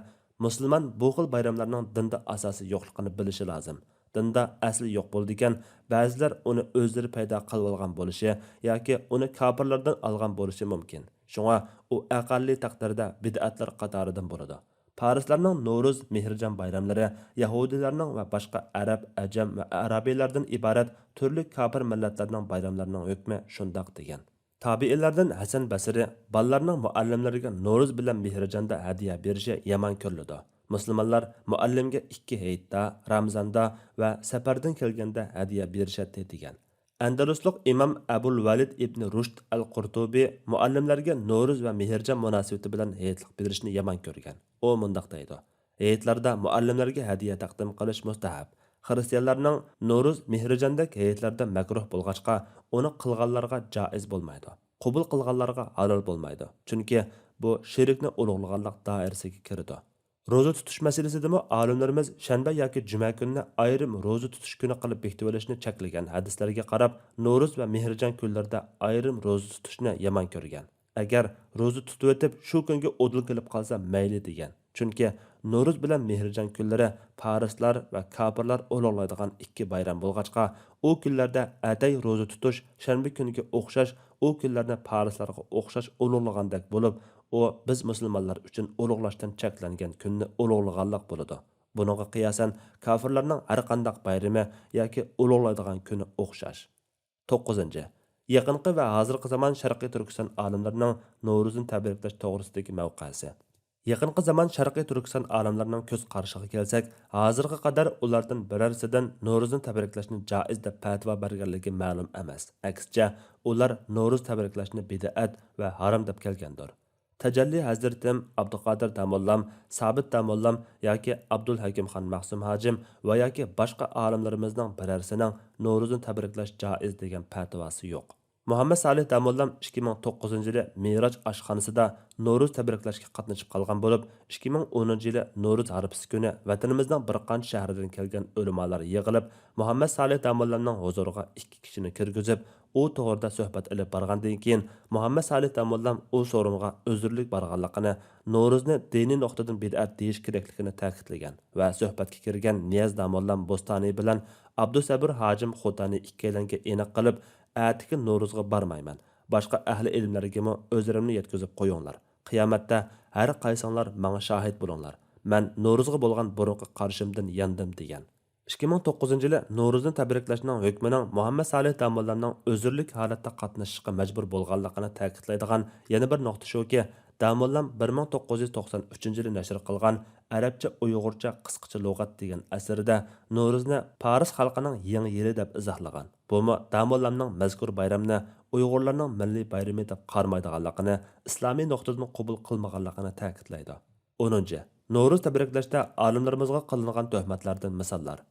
مۇسۇلمان بۇ خىل بايراملارنىڭ دىندا ئاساسى يوقلۇقىنى بىلىشى لازىم. دىندا ئەسلى يوق بولىدىكەن، بەزىلەر ئۇنى ئۆزلىرى پەيدا قىلىۋالغان بولۇشى ياكى ئۇنى كاپىرلاردىن ئالغان بولۇشى مۇمكىن. شۇڭا ئۇ ئەقەللىي تەقدىردە بىدئەتلەر قاتارىدىن بولىدۇ. پارسلارنىڭ نورۇز، مېھرىجان بايراملىرى يەھۇدىيلارنىڭ ۋە باشقا ئەرەب، ئەجەم ۋە ئەرابىيلاردىن ئىبارەت تۈرلۈك كاپىر مىللەتلەرنىڭ بايراملىرىنىڭ ھۆكمى شۇنداق دېگەن. تابىئىنلاردىن ھەسەن بەسرى بالىلارنىڭ مۇئەللىملىرىگە نورۇز بىلەن مېھرىجاندا ھەدىيە بېرىشى يامان كۆرۈلىدۇ. مۇسۇلمانلار مۇئەللىمگە ئىككى ھېيتتا، رامىزاندا ۋە سەپەردىن كەلگەندە ھەدىيە بېرىشەتتى دېگەن. ئەندەلۇسلۇق ئىمام ئەبۇل ۋەلىد ئىبنى رۇشد ئەل قۇرتۇبى مۇئەللىملەرگە نورۇز ۋە مېھرىجان مۇناسىۋىتى بىلەن ھېيتلىق بېرىشنى يامان كۆرگەن. ئۇ مۇنداق دەيدۇ: ھېيتلاردا مۇئەللىملەرگە ھەدىيە تەقدىم قىلىش مۇستەھەب. خىرىستىيانلارنىڭ نورۇز، مېھرىجاندەك ھېيتلاردا مەكرۇھ بولغاچقا، ئۇنى قىلغانلارغا جائىز بولمايدۇ، قوبۇل قىلغانلارغا ھالال بولمايدۇ، چۈنكى بۇ شېرىكنى ئۇلۇغلىغانلىق دائىرىسىگە كىرىدۇ. روزا تۇتۇش مەسىلىسىدىمۇ ئالىملىرىمىز شەنبە ياكى جۈمە كۈنىنى ئايرىم روزا تۇتۇش كۈنى قىلىپ بېكىتىۋېلىشنى چەكلىگەن ھەدىسلەرگە قاراپ، نورۇز ۋە مېھرىجان كۈنلىرىدە ئايرىم روزا تۇتۇشنى يامان كۆرگەن. ئەگەر روزا تۇتۇۋېتىپ شۇ كۈنگە ئۇدۇل كېلىپ قالسا مەيلى دېگەن. چۈنكى نورۇز بىلەن مېھرىجان كۈنلىرى پارسلار ۋە كاپىرلار ئۇلۇغلايدىغان ئىككى بايرام بولغاچقا، ئۇ كۈنلەردە ئەتەي روزا تۇتۇش شەنبە كۈنىگە ئوخشاش، ئۇ كۈنلەرنى پارسلارغا ئوخشاش ئۇلۇغلىغاندەك بولۇپ، ئۇ بىز مۇسۇلمانلار ئۈچۈن ئۇلۇغلاشتىن چەكلەنگەن كۈننى ئۇلۇغلىغانلىق بولىدۇ. بۇنىڭغا قىياسەن، كاپىرلارنىڭ ھەرقانداق بايرىمى ياكى ئۇلۇغلايدىغان كۈنى ئوخشاش. توققۇزىنچى، يېقىنقى ۋە ھازىرقى زامان شەرقىي تۈركىستان ئالىملىرىنىڭ نورۇزنى تەبرىكلەش توغرىسىدىكى مەۋقەسى. يېقىنقى زامان شەرقىي تۈركىستان ئالىملىرىنىڭ كۆز قارىشىغا كەلسەك، ھازىرغا قەدەر ئۇلاردىن بىرەرسىدىن نورۇزنى تەبرىكلەشنى جائىز دەپ پەتىۋا بەرگەنلىكى مەلۇم ئەمەس. ئەكسىچە، ئۇلار نورۇز تەبرىكلەشنى بىدئەت ۋە ھارام دەپ كەلگەندۇر. تەجەللى ھەزرىتىم، ئابدۇقادىر داموللام، سابىت داموللام ياكى ئابدۇلھەكىمخان مەخسۇم ھاجىم ۋە ياكى باشقا ئالىملىرىمىزنىڭ بىرەرسىنىڭ نورۇزنى تەبرىكلەش جائىز دېگەن پەتىۋاسى يوق. مۇھەممەد سالىھ داموللام ئىككى مىڭ توققۇزىنچى يىلى مىراج ئاشخانىسىدا نورۇز تەبرىكلەشكە قاتنىشىپ قالغان بولۇپ، ئىككى مىڭ ئونىنچى يىلى نورۇز ھارپىسى كۈنى ۋەتىنىمىزنىڭ بىر قانچە شەھىرىدىن كەلگەن ئۆلىمالار يىغىلىپ، مۇھەممەد سالىھ داموللامنىڭ ھۇزۇرىغا ئىككى كىشىنى كىرگۈزۈپ، ئۇ توغرىدا سۆھبەت ئېلىپ بارغاندىن كېيىن، مۇھەممەد سالىھ داموللام ئۇ سورۇنغا ئۆزرىلىك بارغانلىقىنى، نورۇزنى دىنىي نۇقتىدىن بىدئەت دېيىش كېرەكلىكىنى تەكىتلىگەن ۋە سۆھبەتكە كىرگەن نىياز داموللام بوستانى بىلەن ئابدۇسەبۇر ھاجىم خوتانى ئىككىيلەنگە ئېنىق قىلىپ، ئەتىكى نورۇزغا بارمايمەن، باشقا ئەھلى ئىلىملەرگىمۇ ئۆزرىمنى يەتكۈزۈپ قويۇڭلار. قىيامەتتە ھەر قايسىڭلار ماڭا شاھىت بولۇڭلار، مەن نورۇزغا بولغان بۇرۇنقى قارىشىمدىن ياندىم، دېگەن. ئىككى مىڭ توققۇزىنچى يىلى نورۇزنى تەبرىكلەشنىڭ ھۆكمىنىڭ مۇھەممەد سالىھ داموللامنىڭ ئۆزرىلىك ھالەتتە قاتنىشىشقا مەجبۇر بولغانلىقىنى تەكىتلەيدىغان يەنە بىر نۇقتا شۇكى، داموللام بىر مىڭ توققۇز يۈز توقسان ئۈچىنچى يىلى نەشر قىلغان ئەرەبچە ئۇيغۇرچە قىسقىچە لۇغەت دېگەن ئەسىرىدە نورۇزنى پارس خەلقىنىڭ يېڭى يىلى دەپ ئىزاھلىغان. بۇمۇ داموللامنىڭ مەزكۇر بايرامنى ئۇيغۇرلارنىڭ مىللىي بايرىمى دەپ قارىمايدىغانلىقىنى، ئىسلامىي نۇقتىدىن قوبۇل قىلمىغانلىقىنى تەكىتلەيدۇ. ئونىنچى، نورۇز تەبرىكلەشتە ئالىملىرىمىزغا قىلىنغان تۆھمەتلەردىن مىساللار.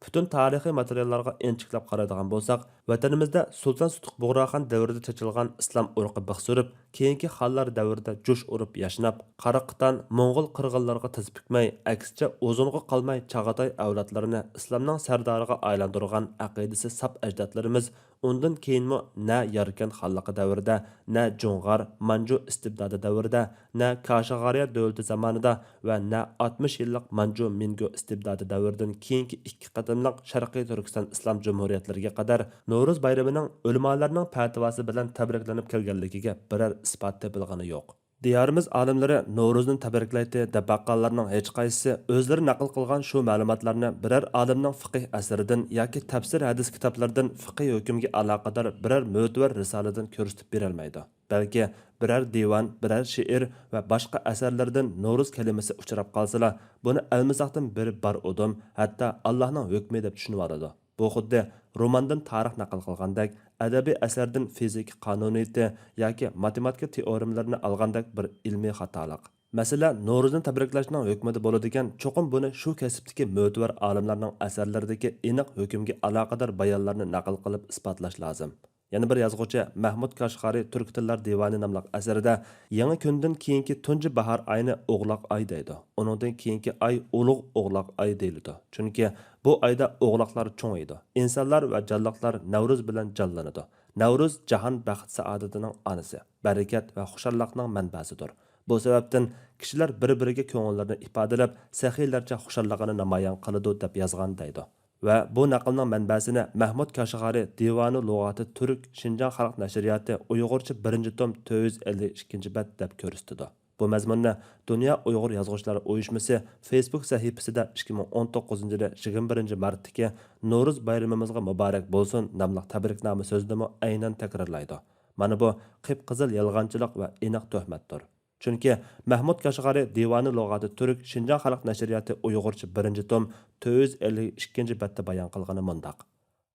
پۈتۈن تارىخىي ماتېرىياللارغا ئىنچىكىلەپ قارايدىغان بولساق، ۋەتىنىمىزدە سۇلتان سۇتۇق بۇغراخان دەۋرىدە چېچىلغان ئىسلام ئۇرۇقى بىخ سۈرۈپ، كېيىنكى خانلار دەۋرىدە جۇش ئۇرۇپ ياشناپ، قاراقىتان، موڭغۇل قىرغىنلىرىغا تىز پۈكمەي، ئەكسىچە ئۇزۇنغا قالماي چاغاتاي ئەۋلادلىرىنى ئىسلامنىڭ سەردارىغا ئايلاندۇرغان ئەقىدىسى ساپ ئەجدادلىرىمىز ئۇندىن كېيىنمۇ نە ياركەن خانلىقى دەۋرىدە، نە جۇڭغار، مانجۇ ئىستىبدادى دەۋرىدە، نە كاشغارىيە دۆلىتى زامانىدا ۋە نە ئاتمىش يىللىق مانجۇ مىنگو ئىستىبدادى دەۋرىدىن كېيىنكى ئىككى قېتىملىق شەرقىي تۈركىستان ئىسلام جۇمھۇرىيەتلىرىگە قەدەر نورۇز بايرىمىنىڭ ئۆلىمالارنىڭ پەتىۋاسى بىلەن تەبرىكلىنىپ كەلگەنلىكىگە بىرەر ئىسپات تېپىلغىنى يوق. دىيارىمىز ئالىملىرى نورۇزنى تەبرىكلەيتتى دەپ باققانلارنىڭ ھېچقايسىسى ئۆزلىرى نەقىل قىلغان شۇ مەلۇماتلارنى بىرەر ئالىمنىڭ فىقىھ ئەسىرىدىن ياكى تەپسىر ھەدىس كىتابلىرىدىن فىقىھ ھۆكۈمگە ئالاقىدار بىرەر مۆتىۋەر رىسالىدىن كۆرسىتىپ بېرەلمەيدۇ. بەلكى بىرەر دىۋان، بىرەر شېئىر ۋە باشقا ئەسەرلىرىدىن نورۇز كەلىمىسى ئۇچراپ قالسىلا، بۇنى ئەلمىساقتىن بېرى بار ئۇدۇم، ھەتتا ئاللاھنىڭ ھۆكمى دەپ چۈشىنىۋالىدۇ. بۇ خۇددى روماندىن تارىخ نەقىل قىلغاندەك، ئەدەبىي ئەسەردىن فىزىكا قانۇنىيىتى ياكى ماتېماتىكا تېئورېمىلىرىنى ئالغاندەك بىر ئىلمىي خاتالىق. مەسىلە، نورۇزنى تەبرىكلەشنىڭ ھۆكمىدە بولىدىكەن، چوقۇم بۇنى شۇ كەسىپتىكى مۆتىۋەر ئالىملارنىڭ ئەسەرلىرىدىكى ئېنىق ھۆكۈمگە ئالاقىدار بايانلارنى نەقىل قىلىپ ئىسپاتلاش لازىم. يەنە بىر يازغۇچى مەھمۇد كاشغارى تۈرك تىللار دىۋانى ناملىق ئەسىرىدە يېڭى كۈندىن كېيىنكى تۇنجى باھار ئاينى ئوغلاق ئاي دەيدۇ. ئۇنىڭدىن كېيىنكى ئاي ئۇلۇغ ئوغلاق ئاي دېيىلىدۇ. چۈنكى بۇ ئايدا ئوغلاقلار چوڭىيىدۇ. ئىنسانلار ۋە جانلىقلار نەۋرۇز بىلەن جانلىنىدۇ. نەۋرۇز جاھان بەخت-سائادىتىنىڭ ئانىسى، بەرىكەت ۋە خۇشاللىقنىڭ مەنبەسىدۇر. بۇ سەۋەبتىن كىشىلەر بىر-بىرىگە كۆڭۈللىرىنى ئىپادىلەپ، سېخىيلەرچە خۇشاللىقىنى نامايان قىلىدۇ، دەپ يازغان دەيدۇ. ۋە بۇ نەقىلنىڭ مەنبەسىنى مەھمۇد كاشغارى دىۋانۇ لۇغاتى تۈرك شىنجاڭ خەلق نەشرىياتى ئۇيغۇرچە بىرىنچى توم تۆت يۈز ئەللىك ئىككىنچى بەت دەپ كۆرسىتىدۇ. بۇ مەزمۇننى دۇنيا ئۇيغۇر يازغۇچىلار ئۇيۇشمىسى فېيسبۇك سەھىپىسىدە ئىككى مىڭ ئون توققۇزىنچى يىلى يىگىرمە بىرىنچى مارتتىكى نورۇز بايرىمىمىزغا مۇبارەك بولسۇن ناملىق تەبرىكنامە سۆزىدىمۇ ئەينەن تەكرارلايدۇ. مانا بۇ قىپقىزىل يالغانچىلىق ۋە ئېنىق تۆھمەتتۇر. چۈنكى مەھمۇد كاشغارى دىۋانى لۇغاتى تۈرك شىنجاڭ خەلق نەشرىياتى ئۇيغۇرچە بىرىنچى توم تۆت يۈز ئەللىك ئىككىنچى بەتتە بايان قىلغىنى مۇنداق: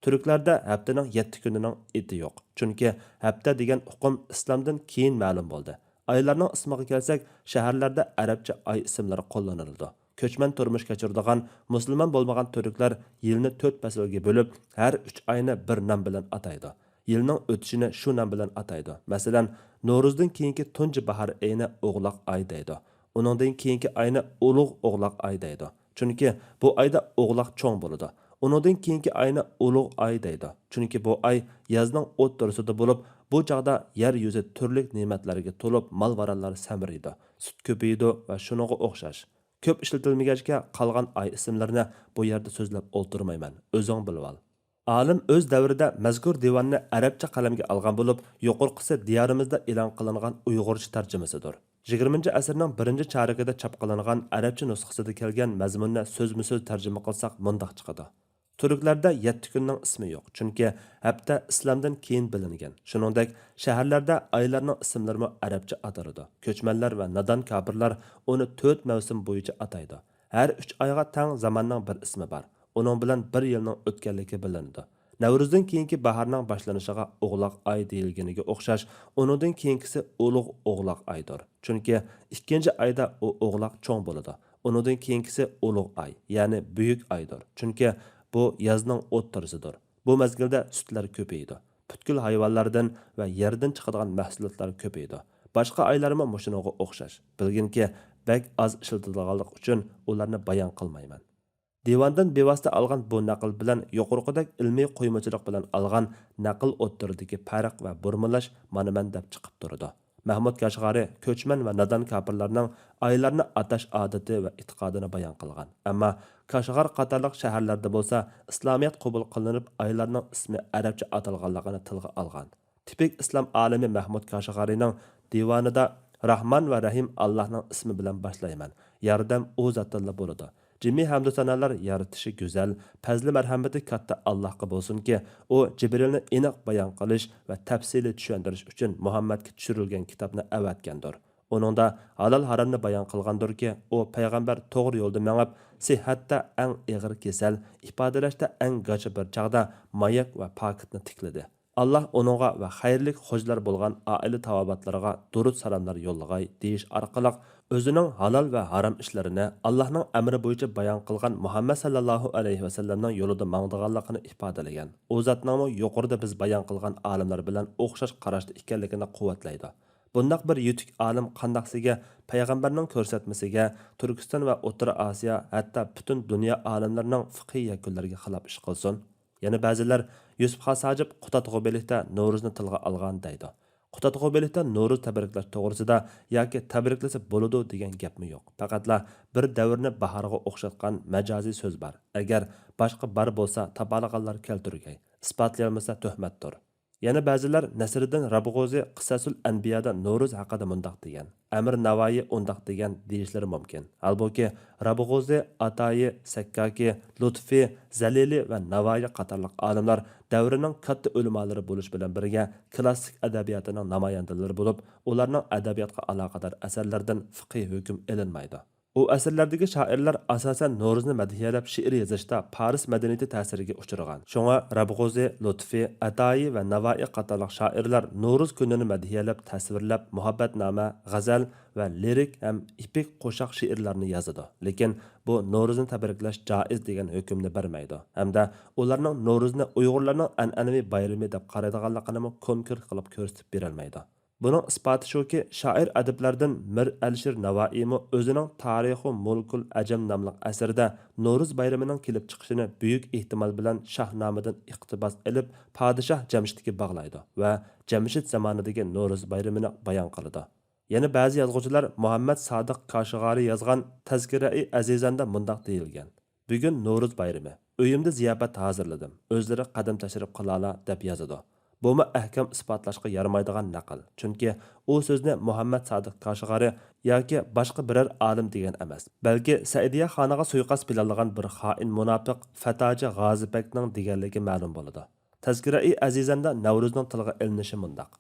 تۈركلەردە ھەپتىنىڭ يەتتە كۈنىنىڭ ئېتى يوق. چۈنكى ھەپتە دېگەن ئۇقۇم ئىسلامدىن كېيىن مەلۇم بولدى. ئايلارنىڭ ئىسمىغا كەلسەك، شەھەرلەردە ئەرەبچە ئاي ئىسىملىرى قوللىنىلىدۇ. كۆچمەن تۇرمۇش كەچۈرىدىغان مۇسۇلمان بولمىغان تۈركلەر يىلنى تۆت پەسىلگە بۆلۈپ، ھەر ئۈچ ئاينى بىر نام بىلەن ئاتايدۇ. يىلنىڭ ئۆتۈشىنى شۇ نام بىلەن ئاتايدۇ. مەسىلەن، نورۇزدىن كېيىنكى تۇنجى باھار ئېيىنى ئوغلاق ئاي دەيدۇ. ئۇنىڭدىن كېيىنكى ئاينى ئۇلۇغ ئوغلاق ئاي دەيدۇ. چۈنكى بۇ ئايدا ئوغلاق چوڭ بولىدۇ. ئۇنىڭدىن كېيىنكى ئاينى ئۇلۇغ ئاي دەيدۇ. چۈنكى بۇ ئاي يازنىڭ ئوتتۇرىسىدا بولۇپ، بۇ چاغدا يەر يۈزى تۈرلۈك نېمەتلەرگە تولۇپ، مال-مارانلار سەمرىيدۇ، سۈت كۆپىيىدۇ ۋە شۇنىڭغا ئوخشاش. كۆپ ئىشلىتىلمىگەچكە، قالغان ئاي ئىسىملىرىنى بۇ يەردە سۆزلەپ ئولتۇرمايمەن، ئۆزۈڭ بىلىۋال. ئالىم ئۆز دەۋرىدە مەزكۇر دىۋاننى ئەرەبچە قەلەمگە ئالغان بولۇپ، يۇقىرىقىسى دىيارىمىزدا ئېلان قىلىنغان ئۇيغۇرچە تەرجىمىسىدۇر. يىگىرمىنچى ئەسىرنىڭ بىرىنچى چارىكىدە چاپ قىلىنغان ئەرەبچە نۇسخىسىدا كەلگەن مەزمۇننى سۆزمۇ سۆز تەرجىمە قىلساق مۇنداق چىقىدۇ. تۈركلەردە يەتتە كۈننىڭ ئىسمى يوق، چۈنكى ھەپتە ئىسلامدىن كېيىن بىلىنگەن. شۇنىڭدەك، شەھەرلەردە ئايلارنىڭ ئىسىملىرىمۇ ئەرەبچە ئاتىلىدۇ. كۆچمەنلەر ۋە نادان كاپىرلار ئۇنى تۆت مەۋسۇم بويىچە ئاتايدۇ. ھەر ئۈچ ئايغا تەڭ زاماننىڭ بىر ئىسمى بار. ئۇنىڭ بىلەن بىر يىلنىڭ ئۆتكەنلىكى بىلىنىدۇ. نەۋرۇزدىن كېيىنكى باھارنىڭ باشلىنىشىغا ئوغلاق ئاي دېيىلگىنىگە ئوخشاش، ئۇنىڭدىن كېيىنكىسى ئۇلۇغ ئوغلاق ئايدۇر. چۈنكى ئىككىنچى ئايدا ئۇ ئوغلاق چوڭ بولىدۇ. ئۇنىڭدىن كېيىنكىسى ئۇلۇغ ئاي، يەنى بۈيۈك ئايدۇر. چۈنكى بۇ يازنىڭ ئوتتۇرىسىدۇر. بۇ مەزگىلدە سۈتلەر كۆپىيىدۇ. پۈتكۈل ھايۋانلاردىن ۋە يەردىن چىقىدىغان مەھسۇلاتلار كۆپىيىدۇ. باشقا ئايلارمۇ مۇشۇنىڭغا ئوخشاش. بىلگىنكى، بەك ئاز ئىشلىتىدىغانلىقى ئۈچۈن ئۇلارنى بايان قىلمايمەن. دىۋاندىن بىۋاسىتە ئالغان بۇ نەقىل بىلەن يۇقىرىقىدەك ئىلمىي قۇيمىچىلىق بىلەن ئالغان نەقىل ئوتتۇرىدىكى پەرق ۋە بۇرمىلاش مانا مەندەپ چىقىپ تۇرىدۇ. مەھمۇد كاشغارى كۆچمەن ۋە نادان كاپىرلارنىڭ ئايلارنى ئاتاش ئادىتى ۋە ئېتىقادىنى بايان قىلغان. ئەمما كاشغار قاتارلىق شەھەرلەردە بولسا ئىسلامىيەت قوبۇل قىلىنىپ، ئايلارنىڭ ئىسمى ئەرەبچە ئاتالغانلىقىنى تىلغا ئالغان. تىپىك ئىسلام ئالىمى مەھمۇد كاشغارىنىڭ دىۋانىدا راھمان ۋە رەھىم ئاللاھنىڭ ئىسمى بىلەن باشلايمەن، ياردەم ئۇ زاتتىنلا بولىدۇ. جىمى ھەمدۇ سانالار يارىتىشى گۈزەل، پەزلى مەرھەمىتى كاتتا ئاللاھقا بولسۇنكى، ئۇ جىبرىلنى ئېنىق بايان قىلىش ۋە تەپسىلىي چۈشەندۈرۈش ئۈچۈن مۇھەممەدكە چۈشۈرۈلگەن كىتابنى ئەۋەتكەندۇر. ئۇنىڭدا ھالال ھارامنى بايان قىلغاندۇركى، ئۇ پەيغەمبەر توغرا يولدا مېڭىپ، سىھھەتتە ئەڭ ئېغىر كېسەل، ئىپادىلەشتە ئەڭ گاچا بىر چاغدا مايەك ۋە پاكىتنى تىكلىدى. ئاللاھ ئۇنىڭغا ۋە خەيرلىك خوجىلار بولغان ئائىلە تاۋابىئاتلىرىغا دۇرۇت سالاملار يوللىغاي دېيىش ئارقىلىق، ئۆزىنىڭ ھالال ۋە ھارام ئىشلىرىنى ئاللاھنىڭ ئەمرى بويىچە بايان قىلغان مۇھەممەد ساللاللاھۇ ئەلەيھى ۋەسەللەمنىڭ يولىدا ماڭىدىغانلىقىنى ئىپادىلىگەن. ئۇ زاتنىڭمۇ يۇقىرىدا بىز بايان قىلغان ئالىملار بىلەن ئوخشاش قاراشتا ئىكەنلىكىنى قۇۋۋەتلەيدۇ. بۇنداق بىر يېتۈك ئالىم قانداقسىگە پەيغەمبەرنىڭ كۆرسەتمىسىگە، تۈركىستان ۋە ئوتتۇرا ئاسىيا، ھەتتا پۈتۈن دۇنيا ئالىملىرىنىڭ فىقھىي يەكۈنلىرىگە خىلاپ ئىش قىلسۇن؟ يەنە بەزىلەر يۈسۈپ خاس ھاجىپ قۇتادغۇبىلىكتە نورۇزنى تىلغا ئالغان دەيدۇ. قۇتادغۇبىلىكتە نورۇز تەبرىكلەش توغرىسىدا ياكى تەبرىكلىسە بولىدۇ دېگەن گەپمۇ يوق. پەقەتلا بىر دەۋرنى باھارغا ئوخشاتقان مەجازىي سۆز بار. ئەگەر باشقا بار بولسا، تاپالىغانلار كەلتۈرگەي. ئىسپاتلىيالمىسا تۆھمەتتۇر. يەنە بەزىلەر نەسرىدىن رابغۇزى قىسەسۇل ئەنبىيادا نورۇز ھەققىدە مۇنداق دېگەن، ئەمىر ناۋايى ئۇنداق دېگەن دېيىشلىرى مۇمكىن. ھالبۇكى، رابغۇزى، ئاتايى، سەككاكى، لۇتفى، زەلىلى ۋە ناۋايى قاتارلىق ئالىملار دەۋرىنىڭ كاتتا ئۆلىمالىرى بولۇش بىلەن بىرگە، كىلاسسىك ئەدەبىياتىنىڭ نامايەندىلىرى بولۇپ، ئۇلارنىڭ ئەدەبىياتقا ئالاقىدار ئەسەرلىرىدىن فىقھىي ھۆكۈم ئېلىنمايدۇ. ئۇ ئەسىرلەردىكى شائىرلار ئاساسەن نورۇزنى مەدھىيەلەپ شېئىر يېزىشتا پارس مەدەنىيىتى تەسىرىگە ئۇچرىغان. شۇڭا رابغۇزى، لۇتفى، ئەتائى ۋە ناۋائى قاتارلىق شائىرلار نورۇز كۈنىنى مەدھىيەلەپ تەسۋىرلەپ، مۇھەببەتنامە، غەزەل ۋە لىرىك ھەم ئېپىك قوشاق شېئىرلارنى يازىدۇ. لېكىن بۇ نورۇزنى تەبرىكلەش جائىز دېگەن ھۆكۈمنى بەرمەيدۇ ھەمدە ئۇلارنىڭ نورۇزنى ئۇيغۇرلارنىڭ ئەنئەنىۋى بايرىمى دەپ قارايدىغانلىقىنىمۇ كونكرېت قىلىپ كۆرسىتىپ بېرەلمەيدۇ. بۇنىڭ ئىسپاتى شۇكى، شائىر ئەدىبلەردىن مىر ئەلىشىر ناۋائىيمۇ ئۆزىنىڭ تارىخۇ مۇلكۇل ئەجەم ناملىق ئەسىرىدە نورۇز بايرىمىنىڭ كېلىپ چىقىشىنى بۈيۈك ئېھتىمال بىلەن شاھنامىدىن ئىقتىباس ئېلىپ، پادىشاھ جەمشىدكە باغلايدۇ ۋە جەمشىد زامانىدىكى نورۇز بايرىمىنى بايان قىلىدۇ. يەنە بەزى يازغۇچىلار مۇھەممەد سادىق كاشىغارى يازغان تەزكىرەئى ئەزىزەندە مۇنداق دېيىلگەن: بۈگۈن نورۇز بايرىمى. ئۆيۈمدە زىياپەت ھازىرلىدىم. ئۆزلىرى قەدەم تەشرىپ قىلالا، دەپ يازىدۇ. بۇمۇ ئەھكام ئىسپاتلاشقا يارىمايدىغان نەقىل. چۈنكى ئۇ سۆزنى مۇھەممەد سادىق كاشىغارى ياكى باشقا بىرەر ئالىم دېگەن ئەمەس، بەلكى سەئىدىيە خانىغا سۇيىقەست پىلانلىغان بىر خائىن مۇناپىق فەتاجى غازى بەگنىڭ دېگەنلىكى مەلۇم بولىدۇ. تەزكىرەئى ئەزىزەندە نەۋرۇزنىڭ تىلغا ئېلىنىشى مۇنداق: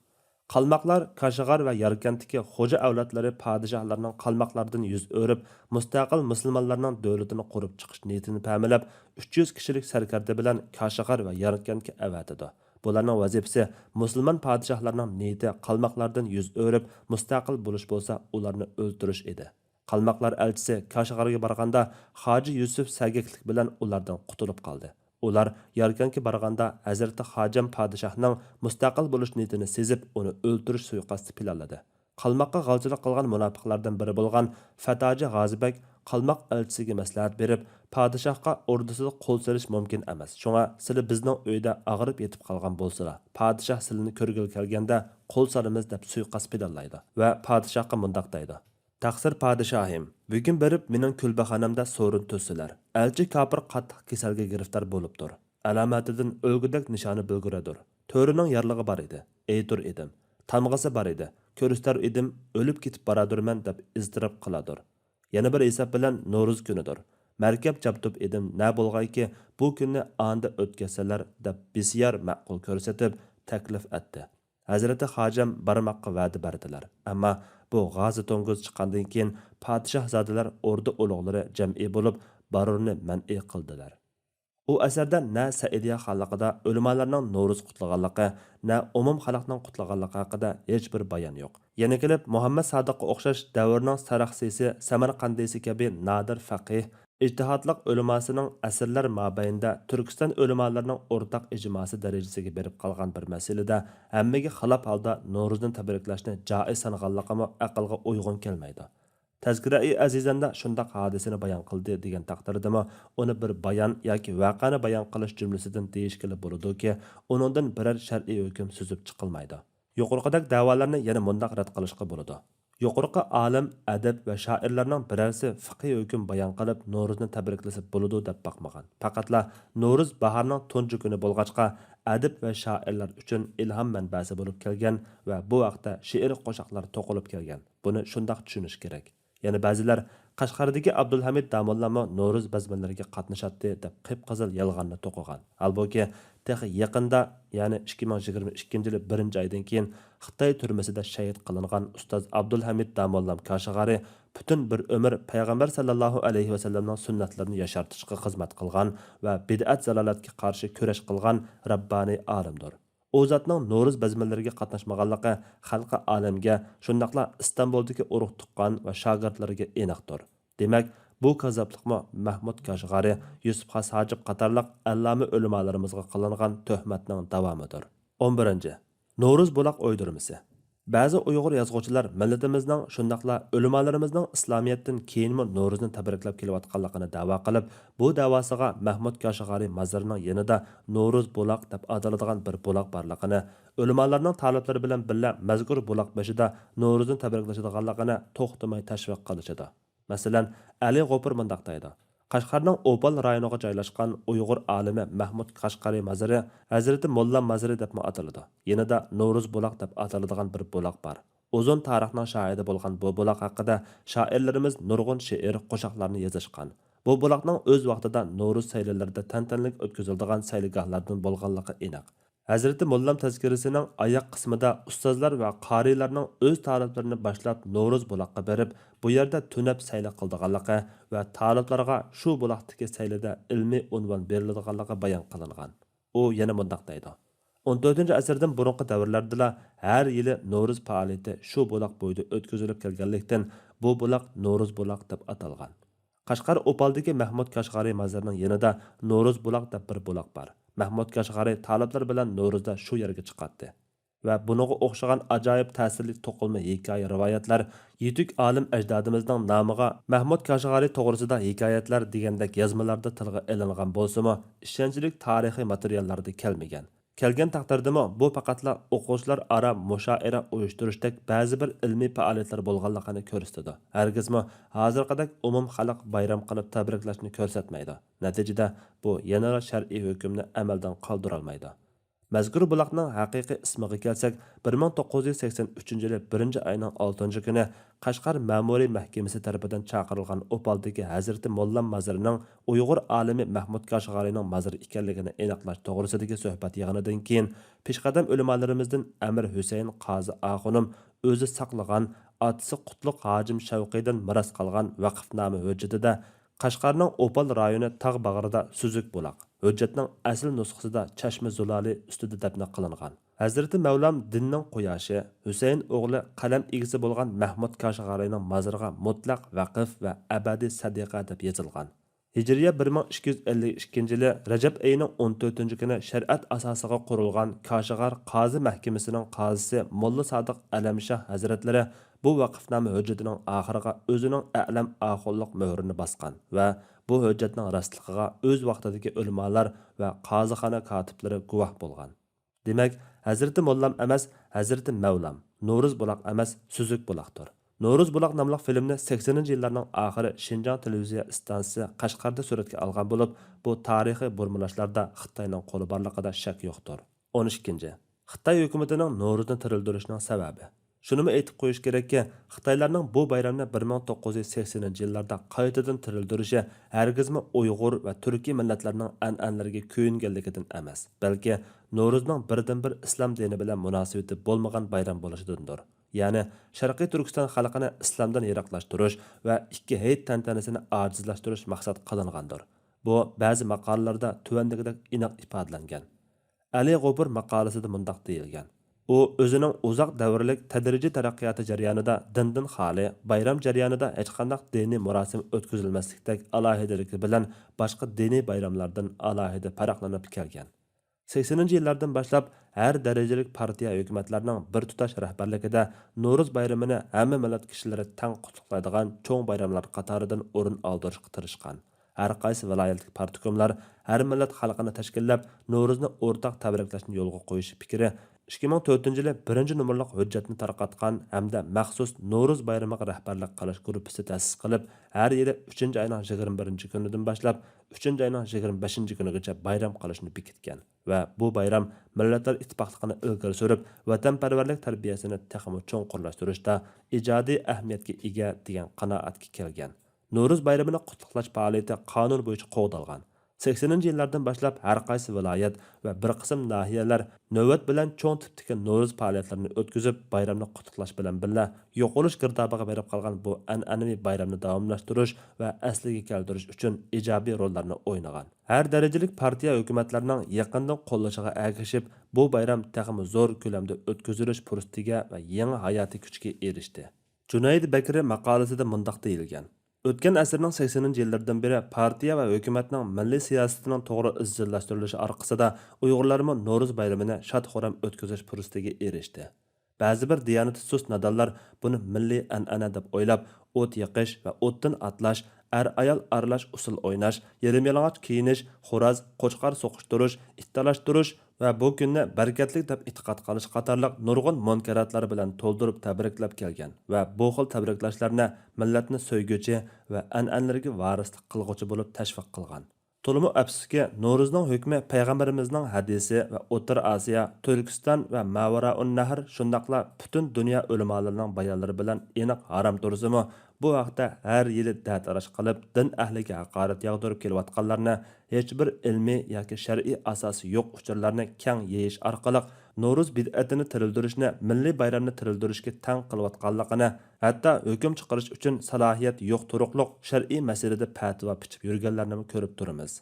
قالماقلار كاشىغار ۋە ياركەنتتىكى خوجا ئەۋلادلىرى پادىشاھلارنىڭ قالماقلاردىن يۈز ئۆرۈپ، مۇستەقىل مۇسۇلمانلارنىڭ دۆلىتىنى قۇرۇپ چىقىش نىيىتىنى پەمىلەپ، ئۈچ يۈز كىشىلىك سەركەردە بىلەن كاشىغار ۋە ياركەنتكە ئەۋەتىدۇ. بۇلارنىڭ ۋەزىپىسى مۇسۇلمان پادىشاھلارنىڭ نىيىتى قالماقلاردىن يۈز ئۆرۈپ، مۇستەقىل بولۇش بولسا، ئۇلارنى ئۆلتۈرۈش ئىدى. قالماقلار ئەلچىسى كاشغارغا بارغاندا، خاجە يۈسۈپ سەگەكلىك بىلەن ئۇلاردىن قۇتۇلۇپ قالدى. ئۇلار ياركەنتكە بارغاندا، ھەزرىتى خاجەم پادىشاھنىڭ مۇستەقىل بولۇش نىيىتىنى سېزىپ، ئۇنى ئۆلتۈرۈش سۇيىقەستى پىلانلىدى. قالماققا غالچىلىق قىلغان مۇناپىقلاردىن بىرى بولغان فەتاجى غازى بەگ قالماق ئەلچىسىگە مەسلىھەت بېرىپ، پادىشاھقا ئوردىسىدا قول سېلىش مۇمكىن ئەمەس، شۇڭا سىلى بىزنىڭ ئۆيدە ئاغرىپ يېتىپ قالغان بولسىلا، پادىشاھ سىلىنى كۆرگىلى كەلگەندە قول سالىمىز دەپ سۇيىقەست پىلانلايدۇ ۋە پادىشاھقا مۇنداق دەيدۇ: تەقسىر پادىشاھىم، بۈگۈن بېرىپ مېنىڭ كۈلبەخانەمدە سورۇن تۈزسىلەر. ئەلچى كاپىر قاتتىق كېسەلگە گىرىپتار بولۇپتۇر. ئالامەتىدىن ئۆلگۈدەك نىشانى بىلگۈرەدۇر. تۆرىنىڭ يارلىقى بار ئىدى، ئېيتۇر ئىدىم. تامغىسى بار ئىدى، كۆرسىتەر ئىدىم، ئۆلۈپ كېتىپ بارادۇرمەن دەپ ئىزتىراپ قىلادۇر. يەنە بىر ھېساب بىلەن نورۇز كۈنىدۇر. مەركەپ جابدۇپ ئىدىم، نە بولغايكى، بۇ كۈننى ئاندا ئۆتكەزسىلەر دەپ بىسيار مەقۇل كۆرسىتىپ تەكلىپ ئەتتى. ھەزرىتى خاجەم بارماققا ۋەدە بەردىلەر. ئەمما بۇ غازى توڭگۇز چىققاندىن كېيىن پادىشاھزادىلەر ئوردا ئۇلۇغلىرى جەمئىي بولۇپ بارۇرنى مەنئى قىلدىلەر. ئۇ ئەسەردە نە سەئىدىيە خانلىقىدا ئۆلىمالارنىڭ نورۇز قۇتلىغانلىقى، نە ئومۇم خەلقنىڭ قۇتلىغانلىقى ھەققىدە ھېچبىر بايان يوق. يەنە كېلىپ مۇھەممەد سادىققا ئوخشاش دەۋرنىڭ سەرەخسىسى، سەمەرقەندىسى كەبى نادىر فەقىھ، ئىجتىھاتلىق ئۆلىماسىنىڭ ئەسىرلەر مابەينىدە تۈركىستان ئۆلىمالىرىنىڭ ئورتاق ئىجماسى دەرىجىسىگە بېرىپ قالغان بىر مەسىلىدە ھەممىگە خىلاپ ھالدا نورۇزنى تەبرىكلەشنى جائىز سانىغانلىقىمۇ ئەقىلگە ئۇيغۇن كەلمەيدۇ. تەزكىرە-ئى ئەزىزەمدە شۇنداق ھادىسىنى بايان قىلدى دېگەن تەقدىردىمۇ، ئۇنى بىر بايان ياكى ۋەقەنى بايان قىلىش جۈملىسىدىن دېيىشكىلى بولىدۇكى، ئۇنىڭدىن بىرەر شەرئىي ھۆكۈم سۈزۈپ چىقىلمايدۇ. يۇقىرىقىدەك دەۋالارنى يەنە مۇنداق رەت قىلىشقا بولىدۇ. يۇقىرىقى ئالىم، ئەدىب ۋە شائىرلارنىڭ بىرەرسى فىقھىي ھۆكۈم بايان قىلىپ، نورۇزنى تەبرىكلىسە بولىدۇ دەپ باقمىغان. پەقەتلا نورۇز باھارنىڭ تۇنجى كۈنى بولغاچقا، ئەدىب ۋە شائىرلار ئۈچۈن ئىلھام مەنبەسى بولۇپ كەلگەن ۋە بۇ ھەقتە شېئىر، قوشاقلار توقۇلۇپ كەلگەن. بۇنى شۇنداق چۈشىنىش كېرەك. يەنە بەزىلەر قەشقەردىكى ئابدۇلھەمىد داموللامۇ نورۇز بەزمىلىرىگە قاتنىشاتتى دەپ قىپقىزىل يالغاننى توقۇغان. ھالبۇكى، تېخى يېقىندا، يەنى ئىككى مىڭ يىگىرمە ئىككىنچى يىلى بىرىنچى ئايدىن كېيىن خىتاي تۈرمىسىدە شەھىت قىلىنغان ئۇستاز ئابدۇلھەمىد داموللام كاشىغارى پۈتۈن بىر ئۆمۈر پەيغەمبەر ساللاللاھۇ ئەلەيھى ۋەسەللەمنىڭ سۈننەتلىرىنى ياشارتىشقا خىزمەت قىلغان ۋە بىدئەت زالالەتكە قارشى كۈرەش قىلغان رەببانىي ئالىمدۇر. ئۇ زاتنىڭ نورۇز بەزمىلىرىگە قاتناشمىغانلىقى خەلقى ئالەمگە، شۇنداقلا ئىستانبۇلدىكى ئۇرۇق تۇغقان ۋە شاگىرتلىرىگە ئېنىقتۇر. دېمەك، بۇ كاززاپلىقمۇ مەھمۇد كاشغارى، يۈسۈپ خاس ھاجىپ قاتارلىق ئەللامە ئۆلىمالىرىمىزغا قىلىنغان تۆھمەتنىڭ داۋامىدۇر. ئون بىرىنچى، نورۇز بۇلاق ئويدۇرمىسى. بەزى ئۇيغۇر يازغۇچىلار مىللىتىمىزنىڭ، شۇنداقلا ئۆلىمالىرىمىزنىڭ ئىسلامىيەتتىن كېيىنمۇ نورۇزنى تەبرىكلەپ كېلىۋاتقانلىقىنى دەۋا قىلىپ، بۇ دەۋاسىغا مەھمۇد كاشغارى مازىرىنىڭ يېنىدا نورۇز بۇلاق دەپ ئاتىلىدىغان بىر بۇلاق بارلىقىنى، ئۆلىمالارنىڭ تالىپلىرى بىلەن بىللە مەزكۇر بۇلاق بېشىدا نورۇزنى تەبرىكلىشىدىغانلىقىنى توختىماي تەشۋىق قىلىشىدۇ. مەسىلەن، ئەلى غوپۇر مۇنداق دەيدۇ: قەشقەرنىڭ ئوپال رايونىغا جايلاشقان ئۇيغۇر ئالىمى مەھمۇد كاشغارى مازىرى ھەزرىتى موللا مازىرى دەپمۇ ئاتىلىدۇ. يېنىدا نورۇز بۇلاق دەپ ئاتىلىدىغان بىر بۇلاق بار. ئۇزۇن تارىخنىڭ شاھىدى بولغان بۇ بۇلاق ھەققىدە شائىرلىرىمىز نۇرغۇن شېئىر، قوشاقلارنى يېزىشقان. بۇ بۇلاقنىڭ ئۆز ۋاقتىدا نورۇز سەيلىلىرىدە تەنتەنىلىك ئۆتكۈزۈلىدىغان سەيلىگاھلاردىن بولغانلىقى ئېنىق. ھەزرىتى موللام تەزكىرىسىنىڭ ئاياق قىسمىدا ئۇستازلار ۋە قارىيلارنىڭ ئۆز تالىپلىرىنى باشلاپ نورۇز بۇلاققا بېرىپ، بۇ يەردە تۈنەپ سەيلە قىلىدىغانلىقى ۋە تالىپلارغا شۇ بۇلاقتىكى سەيلىدە ئىلمىي ئۇنۋان بېرىلىدىغانلىقى بايان قىلىنغان. ئۇ يەنە مۇنداق دەيدۇ: ئون تۆتىنچى ئەسىردىن بۇرۇنقى دەۋرلەردىلا ھەر يىلى نورۇز پائالىيىتى شۇ بۇلاق بويىدا ئۆتكۈزۈلۈپ كەلگەنلىكتىن، بۇ بۇلاق نورۇز بۇلاق دەپ ئاتالغان. قەشقەر ئوپالدىكى مەھمۇد كاشغارى مازىرىنىڭ يېنىدا نورۇز بۇلاق دەپ بىر بۇلاق بار. مەھمۇد كاشغارى تالىپلىرى بىلەن نورۇزدا شۇ يەرگە چىقاتتى. ۋە بۇنىڭغا ئوخشىغان ئاجايىپ تەسىرلىك توقۇلما ھېكايە رىۋايەتلەر، يېتۈك ئالىم ئەجدادىمىزنىڭ نامىغا مەھمۇد كاشغارى توغرىسىدا ھېكايەتلەر دېگەندەك يازمىلاردا تىلغا ئېلىنغان بولسىمۇ، ئىشەنچلىك تارىخىي ماتېرىياللاردا كەلمىگەن. كەلگەن تەقدىردىمۇ، بۇ پەقەتلا ئوقۇغۇچىلار ئارا مۇشائىرە ئۇيۇشتۇرۇشتەك بەزى بىر ئىلمىي پائالىيەتلەر بولغانلىقىنى كۆرسىتىدۇ. ھەرگىزمۇ ھازىرقىدەك ئومۇم خەلق بايرام قىلىپ تەبرىكلەشنى كۆرسەتمەيدۇ. نەتىجىدە، بۇ يەنىلا شەرئىي ھۆكۈمنى ئەمەلدىن قالدۇرالمايدۇ. مەزكۇر بۇلاقنىڭ ھەقىقىي ئىسمىغا كەلسەك، بىر مىڭ توققۇز يۈز سەكسەن ئۈچىنچى يىلى بىرىنچى ئاينىڭ ئالتىنچى كۈنى قەشقەر مەمۇرىي مەھكىمىسى تەرىپىدىن چاقىرىلغان ئوپالدىكى ھەزرىتى موللام مازىرىنىڭ ئۇيغۇر ئالىمى مەھمۇد كاشغارىنىڭ مازىرى ئىكەنلىكىنى ئېنىقلاش توغرىسىدىكى سۆھبەت يىغىنىدىن كېيىن، پېشقەدەم ئۆلىمالىرىمىزدىن ئەمىر ھۈسەيىن قازى ئاخۇنۇم ئۆزى ساقلىغان، ئاتىسى قۇتلۇق ھاجىم شەۋقىيدىن مىراس قالغان ۋەقىفنامە ھۆججىتىدە قەشقەرنىڭ ئوپال رايونى تاغ باغرىدا سۈزۈك بۇلاق، ھۆججەتنىڭ ئەسلى نۇسخىسىدا چەشمە زۇلالى ئۈستىدە دەپنە قىلىنغان. ھەزرىتى مەۋلام دىننىڭ قۇياشى، ھۈسەيىن ئوغلى قەلەم ئىگىسى بولغان مەھمۇد كاشغارىنىڭ مازىرىغا مۇتلەق ۋەقىف ۋە ئەبەدىي سەدىقە دەپ يېزىلغان. ھىجرىيە بىر مىڭ ئىككى يۈز ئەللىك ئىككىنچى يىلى رەجەب ئېيىنىڭ ئون تۆتىنچى كۈنى شەرىئەت ئاساسىغا قۇرۇلغان كاشىغار قازى مەھكىمىسىنىڭ قازىسى موللا سادىق ئەلەمشاھ ھەزرەتلىرى بۇ ۋەقىفنامە ھۆججىتىنىڭ ئاخىرىغا ئۆزىنىڭ ئەلەم ئاخۇنلۇق مۆھرىنى باسقان ۋە بۇ ھۆججەتنىڭ راستلىقىغا ئۆز ۋاقتىدىكى ئۆلىمالار ۋە قازىخانا كاتىپلىرى گۇۋاھ بولغان. دېمەك، ھەزرىتى موللام ئەمەس، ھەزرىتى مەۋلام، نورۇز بۇلاق ئەمەس، سۈزۈك بۇلاقتۇر. نورۇز بۇلاق ناملىق فىلىمنى سەكسىنىنچى يىللارنىڭ ئاخىرى شىنجاڭ تېلېۋىزىيە ئىستانسىسى قەشقەردە سۈرەتكە ئالغان بولۇپ، بۇ تارىخىي بۇرمىلاشلاردا خىتاينىڭ قولى بارلىقىدا شەك يوقتۇر. ئون ئىككىنچى، خىتاي ھۆكۈمىتىنىڭ نورۇزنى تىرىلدۈرۈشىنىڭ سەۋەبى. شۇنىمۇ ئېيتىپ قويۇش كېرەككى، خىتايلارنىڭ بۇ بايرامنى بىر مىڭ توققۇز يۈز سەكسىنىنچى يىللاردا قايتىدىن تىرىلدۈرۈشى ھەرگىزمۇ ئۇيغۇر ۋە تۈركىي مىللەتلەرنىڭ ئەنئەنىلىرىگە كۆيۈنگەنلىكىدىن ئەمەس، بەلكى نورۇزنىڭ بىردىنبىر ئىسلام دىنى بىلەن مۇناسىۋىتى بولمىغان بايرام بولۇشىدىندۇر. يەنى شەرقىي تۈركىستان خەلقىنى ئىسلامدىن يىراقلاشتۇرۇش ۋە ئىككى ھېيت تەنتەنىسىنى ئاجىزلاشتۇرۇش مەقسەت قىلىنغاندۇر. بۇ بەزى ماقالىلەردە تۆۋەندىكىدەك ئېنىق ئىپادىلەنگەن. ئەلى غوپۇر ماقالىسىدە مۇنداق دېيىلگەن: ئۇ ئۆزىنىڭ ئۇزاق دەۋرلىك تەدرىجىي تەرەققىياتى جەريانىدا دىندىن خالىي، بايرام جەريانىدا ھېچقانداق دىنىي مۇراسىم ئۆتكۈزۈلمەسلىكتەك ئالاھىدىلىكى بىلەن باشقا دىنىي بايراملاردىن ئالاھىدە پەرقلىنىپ كەلگەن. سەكسىنىنچى يىللاردىن باشلاپ ھەر دەرىجىلىك پارتىيە، ھۆكۈمەتلەرنىڭ بىر تۇتاش رەھبەرلىكىدە نورۇز بايرىمىنى ھەممە مىللەت كىشىلىرى تەڭ قۇتلۇقلايدىغان چوڭ بايراملار قاتارىدىن ئورۇن ئالدۇرۇشقا تىرىشقان. ھەر قايسى ۋىلايەتلىك پارتكوملار ھەر مىللەت خەلقىنى تەشكىللەپ، نورۇزنى ئورتاق تەبرىكلەشنى يولغا قويۇش پىكرى ئىككى مىڭ تۆتىنچى يىلى بىرىنچى نومۇرلۇق ھۆججەتنى تارقاتقان ھەمدە مەخسۇس نورۇز بايرىمىغا رەھبەرلىك قىلىش گۇرۇپپىسى تەسىس قىلىپ، ھەر يىلى ئۈچىنچى ئاينىڭ يىگىرمە بىرىنچى كۈنىدىن باشلاپ ئۈچىنچى ئاينىڭ يىگىرمە بەشىنچى كۈنىگىچە بايرام قىلىشنى بېكىتكەن ۋە بۇ بايرام مىللەتلەر ئىتتىپاقلىقىنى ئىلگىرى سۈرۈپ، ۋەتەنپەرۋەرلىك تەربىيەسىنى تېخىمۇ چوڭقۇرلاشتۇرۇشتا ئىجادىي ئەھمىيەتكە ئىگە دېگەن قانائەتكە كەلگەن. نورۇز بايرىمىنى قۇتلۇقلاش پائالىيىتى قانۇن بويىچە قوغدالغان. سەكسىنىنچى يىللاردىن باشلاپ ھەر قايسى ۋىلايەت ۋە بىر قىسىم ناھىيەلەر نۆۋەت بىلەن چوڭ تىپتىكى نورۇز پائالىيەتلىرىنى ئۆتكۈزۈپ، بايرامنى قۇتلۇقلاش بىلەن بىللە، يوقىلىش گىردابىغا بېرىپ قالغان بۇ ئەنئەنىۋى بايرامنى داۋاملاشتۇرۇش ۋە ئەسلىگە كەلتۈرۈش ئۈچۈن ئىجابىي روللارنى ئوينىغان. ھەر دەرىجىلىك پارتىيە، ھۆكۈمەتلەرنىڭ يېقىندىن قوللىشىغا ئەگىشىپ، بۇ بايرام تېخىمۇ زور كۆلەمدە ئۆتكۈزۈلۈش پۇرسىتىگە ۋە يېڭى ھاياتىي كۈچكە ئېرىشتى. جۇنەيد بەكرى ماقالىسىدە مۇنداق دېيىلگەن: ئۆتكەن ئەسىرنىڭ سەكسىنىنچى يىللىرىدىن بېرى پارتىيە ۋە ھۆكۈمەتنىڭ مىللىي سىياسىتىنىڭ توغرا ئىزچىللاشتۇرۇلۇشى ئارقىسىدا ئۇيغۇرلارمۇ نورۇز بايرىمىنى شاد-خۇرام ئۆتكۈزۈش پۇرسىتىگە ئېرىشتى. بەزى بىر دىيانىتى سۇس نادانلار بۇنى مىللىي ئەنئەنە دەپ ئويلاپ، ئوت يېقىش ۋە ئوتتىن ئاتلاش، ئەر-ئايال ئارىلاش ئۇسسۇل ئويناش، يېرىم يالىڭاچ كىيىنىش، خوراز، قوچقار سوقۇشتۇرۇش، ئىت تالاشتۇرۇش ۋە بۇ كۈننى بەرىكەتلىك دەپ ئېتىقاد قىلىش قاتارلىق نۇرغۇن مۇنكىراتلار بىلەن تولدۇرۇپ تەبرىكلەپ كەلگەن ۋە بۇ خىل تەبرىكلەشلەرنى مىللەتنى سۆيگۈچى ۋە ئەنئەنىلىرىگە ۋارىسلىق قىلغۇچى بولۇپ تەشۋىق قىلغان. تولىمۇ ئەپسۇسكى، نورۇزنىڭ ھۆكمى پەيغەمبىرىمىزنىڭ ھەدىسى ۋە ئوتتۇرا ئاسىيا، تۈركىستان ۋە ماۋۇرائۇننەھر، شۇنداقلا پۈتۈن دۇنيا ئۆلىمالىرىنىڭ بايانلىرى بىلەن ئېنىق ھارام تۇرسىمۇ، بۇ ھەقتە ھەر يىلى دەتاراش قىلىپ، دىن ئەھلىگە ھاقارەت ياغدۇرۇپ كېلىۋاتقانلارنى، ھېچبىر ئىلمىي ياكى شەرئىي ئاساسى يوق ئۇچۇرلارنى كەڭ يېيىش ئارقىلىق، نورۇز بىدئەتىنى تىرىلدۈرۈشنى مىللىي بايرامنى تىرىلدۈرۈشكە تەڭ قىلىۋاتقانلىقىنى، ھەتتا ھۆكۈم چىقىرىش ئۈچۈن سالاھىيەت يوق تۇرۇقلۇق شەرئىي مەسىلىدە پەتىۋا پىچىپ يۈرگەنلەرنىمۇ كۆرۈپ تۇرىمىز.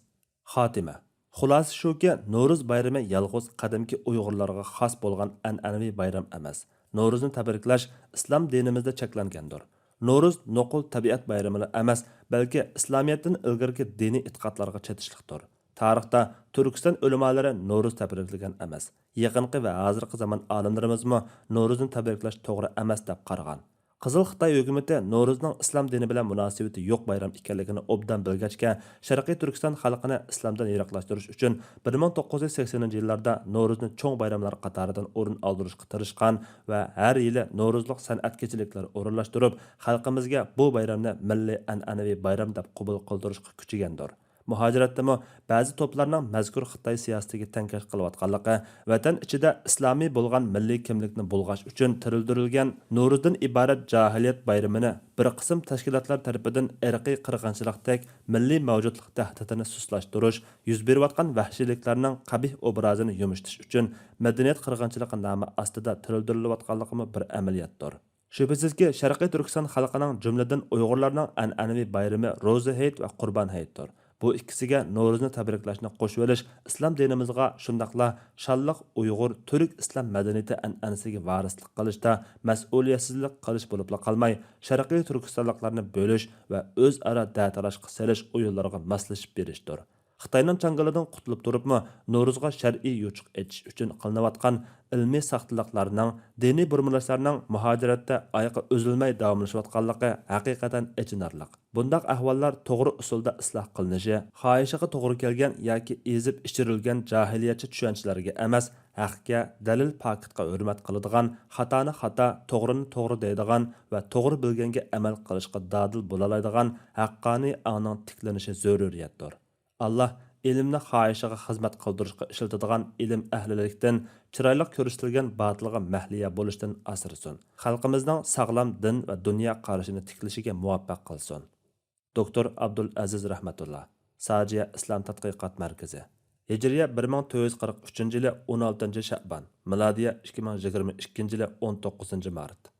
خاتىمە. خۇلاسە شۇكى، نورۇز بايرىمى يالغۇز قەدىمكى ئۇيغۇرلارغا خاس بولغان ئەنئەنىۋى بايرام ئەمەس. نورۇزنى تەبرىكلەش ئىسلام دىنىمىزدا چەكلەنگەندۇر. نورۇز نوقۇل تەبىئەت بايرىمىلا ئەمەس، بەلكى ئىسلامىيەتتىن ئىلگىرىكى دىنىي ئېتىقادلارغا چېتىشلىقتۇر. تارىختا تۈركىستان ئۆلىمالىرى نورۇز تەبرىكلىگەن ئەمەس. يېقىنقى ۋە ھازىرقى زامان ئالىملىرىمىزمۇ نورۇزنى تەبرىكلەش توغرا ئەمەس دەپ قارىغان. قىزىل خىتاي ھۆكۈمىتى نورۇزنىڭ ئىسلام دىنى بىلەن مۇناسىۋىتى يوق بايرام ئىكەنلىكىنى ئوبدان بىلگەچكە، شەرقىي تۈركىستان خەلقىنى ئىسلامدىن يىراقلاشتۇرۇش ئۈچۈن بىر مىڭ توققۇز يۈز سەكسىنىنچى يىللاردا نورۇزنى چوڭ بايراملار قاتارىدىن ئورۇن ئالدۇرۇشقا تىرىشقان ۋە ھەر يىلى نورۇزلۇق سەنئەت كېچىلىكلىرى ئورۇنلاشتۇرۇپ، خەلقىمىزگە بۇ بايرامنى مىللىي ئەنئەنىۋى بايرام دەپ قوبۇل قىلدۇرۇشقا كۈچىگەندۇر. مۇھاجىرەتتىمۇ بەزى توپلارنىڭ مەزكۇر خىتاي سىياسىتىگە تەڭكەش قىلىۋاتقانلىقى، ۋەتەن ئىچىدە ئىسلامىي بولغان مىللىي كىملىكنى بۇلغاش ئۈچۈن تىرىلدۈرۈلگەن نورۇزدىن ئىبارەت جاھىلىيەت بايرىمىنى بىر قىسىم تەشكىلاتلار تەرىپىدىن ئىرقىي قىرغىنچىلىقتەك، مىللىي مەۋجۇتلۇق تەھدىتىنى سۇسلاشتۇرۇش، يۈز بېرىۋاتقان ۋەھشىيلىكلەرنىڭ قەبىھ ئوبرازىنى يۇمشىتىش ئۈچۈن مەدەنىيەت قىرغىنچىلىقى نامى ئاستىدا تىرىلدۈرۈلۈۋاتقانلىقىمۇ بىر ئەمەلىيەتتۇر. شۈبھىسىزكى، شەرقىي تۈركىستان خەلقىنىڭ، جۈملىدىن ئۇيغۇرلارنىڭ ئەنئەنىۋى بايرىمى روزا ھېيت ۋە قۇربان ھېيتتۇر. بۇ ئىككىسىگە نورۇزنى تەبرىكلەشنى قوشۇۋېلىش ئىسلام دىنىمىزغا، شۇنداقلا شانلىق ئۇيغۇر تۈرك ئىسلام مەدەنىيىتى ئەنئەنىسىگە ۋارىسلىق قىلىشتا مەسئۇلىيەتسىزلىك قىلىش بولۇپلا قالماي، شەرقىي تۈركىستانلىقلارنى بۆلۈش ۋە ئۆزئارا دەتالاشقا سېلىش ئويۇنلىرىغا ماسلىشىپ بېرىشتۇر. خىتاينىڭ چاڭگىلىدىن قۇتۇلۇپ تۇرۇپمۇ، نورۇزغا شەرئىي يوچۇق ئېچىش ئۈچۈن قىلىنىۋاتقان ئىلمىي ساختىلىقلارنىڭ، دىنىي بۇرمىلاشلارنىڭ مۇھاجىرەتتە ئايىقى ئۈزۈلمەي داۋاملىشىۋاتقانلىقى ھەقىقەتەن ئېچىنارلىق. بۇنداق ئەھۋاللار توغرا ئۇسۇلدا ئىسلاھ قىلىنىشى، خاھىشىغا توغرا كەلگەن ياكى ئېزىپ ئىچۈرۈلگەن جاھىلىيەتچى چۈشەنچىلەرگە ئەمەس، ھەققە، دەلىل پاكىتقا ھۆرمەت قىلىدىغان، خاتانى خاتا، توغرىنى توغرا دەيدىغان ۋە توغرا بىلگەنگە ئەمەل قىلىشقا دادىل بولالايدىغان ھەققانىي ئاڭنىڭ تىكلىنىشى زۆرۈرىيەتتۇر. ئاللا ئىلىمنى خاھىشىغا خىزمەت قىلدۇرۇشقا ئىشلىتىدىغان ئىلىم ئەھلىلىكتىن، چىرايلىق كۆرسىتىلگەن باتىلغا مەھلىيا بولۇشتىن ئاسرىسۇن. خەلقىمىزنىڭ ساغلام دىن ۋە دۇنيا قارىشىنى تىكلىشىگە مۇۋەپپەق قىلسۇن. دوكتور ئابدۇلئەزىز رەھمەتۇللا، ساجىيە ئىسلام تەتقىقات مەركىزى. ھىجرىيە بىر مىڭ تۆت يۈز قىرىق ئۈچىنچى يىلى ئون ئالتىنچى شەئبان، مىلادىيە ئىككى مىڭ يىگىرمە ئىككىنچى يىلى ئون توققۇزىنچى مارت.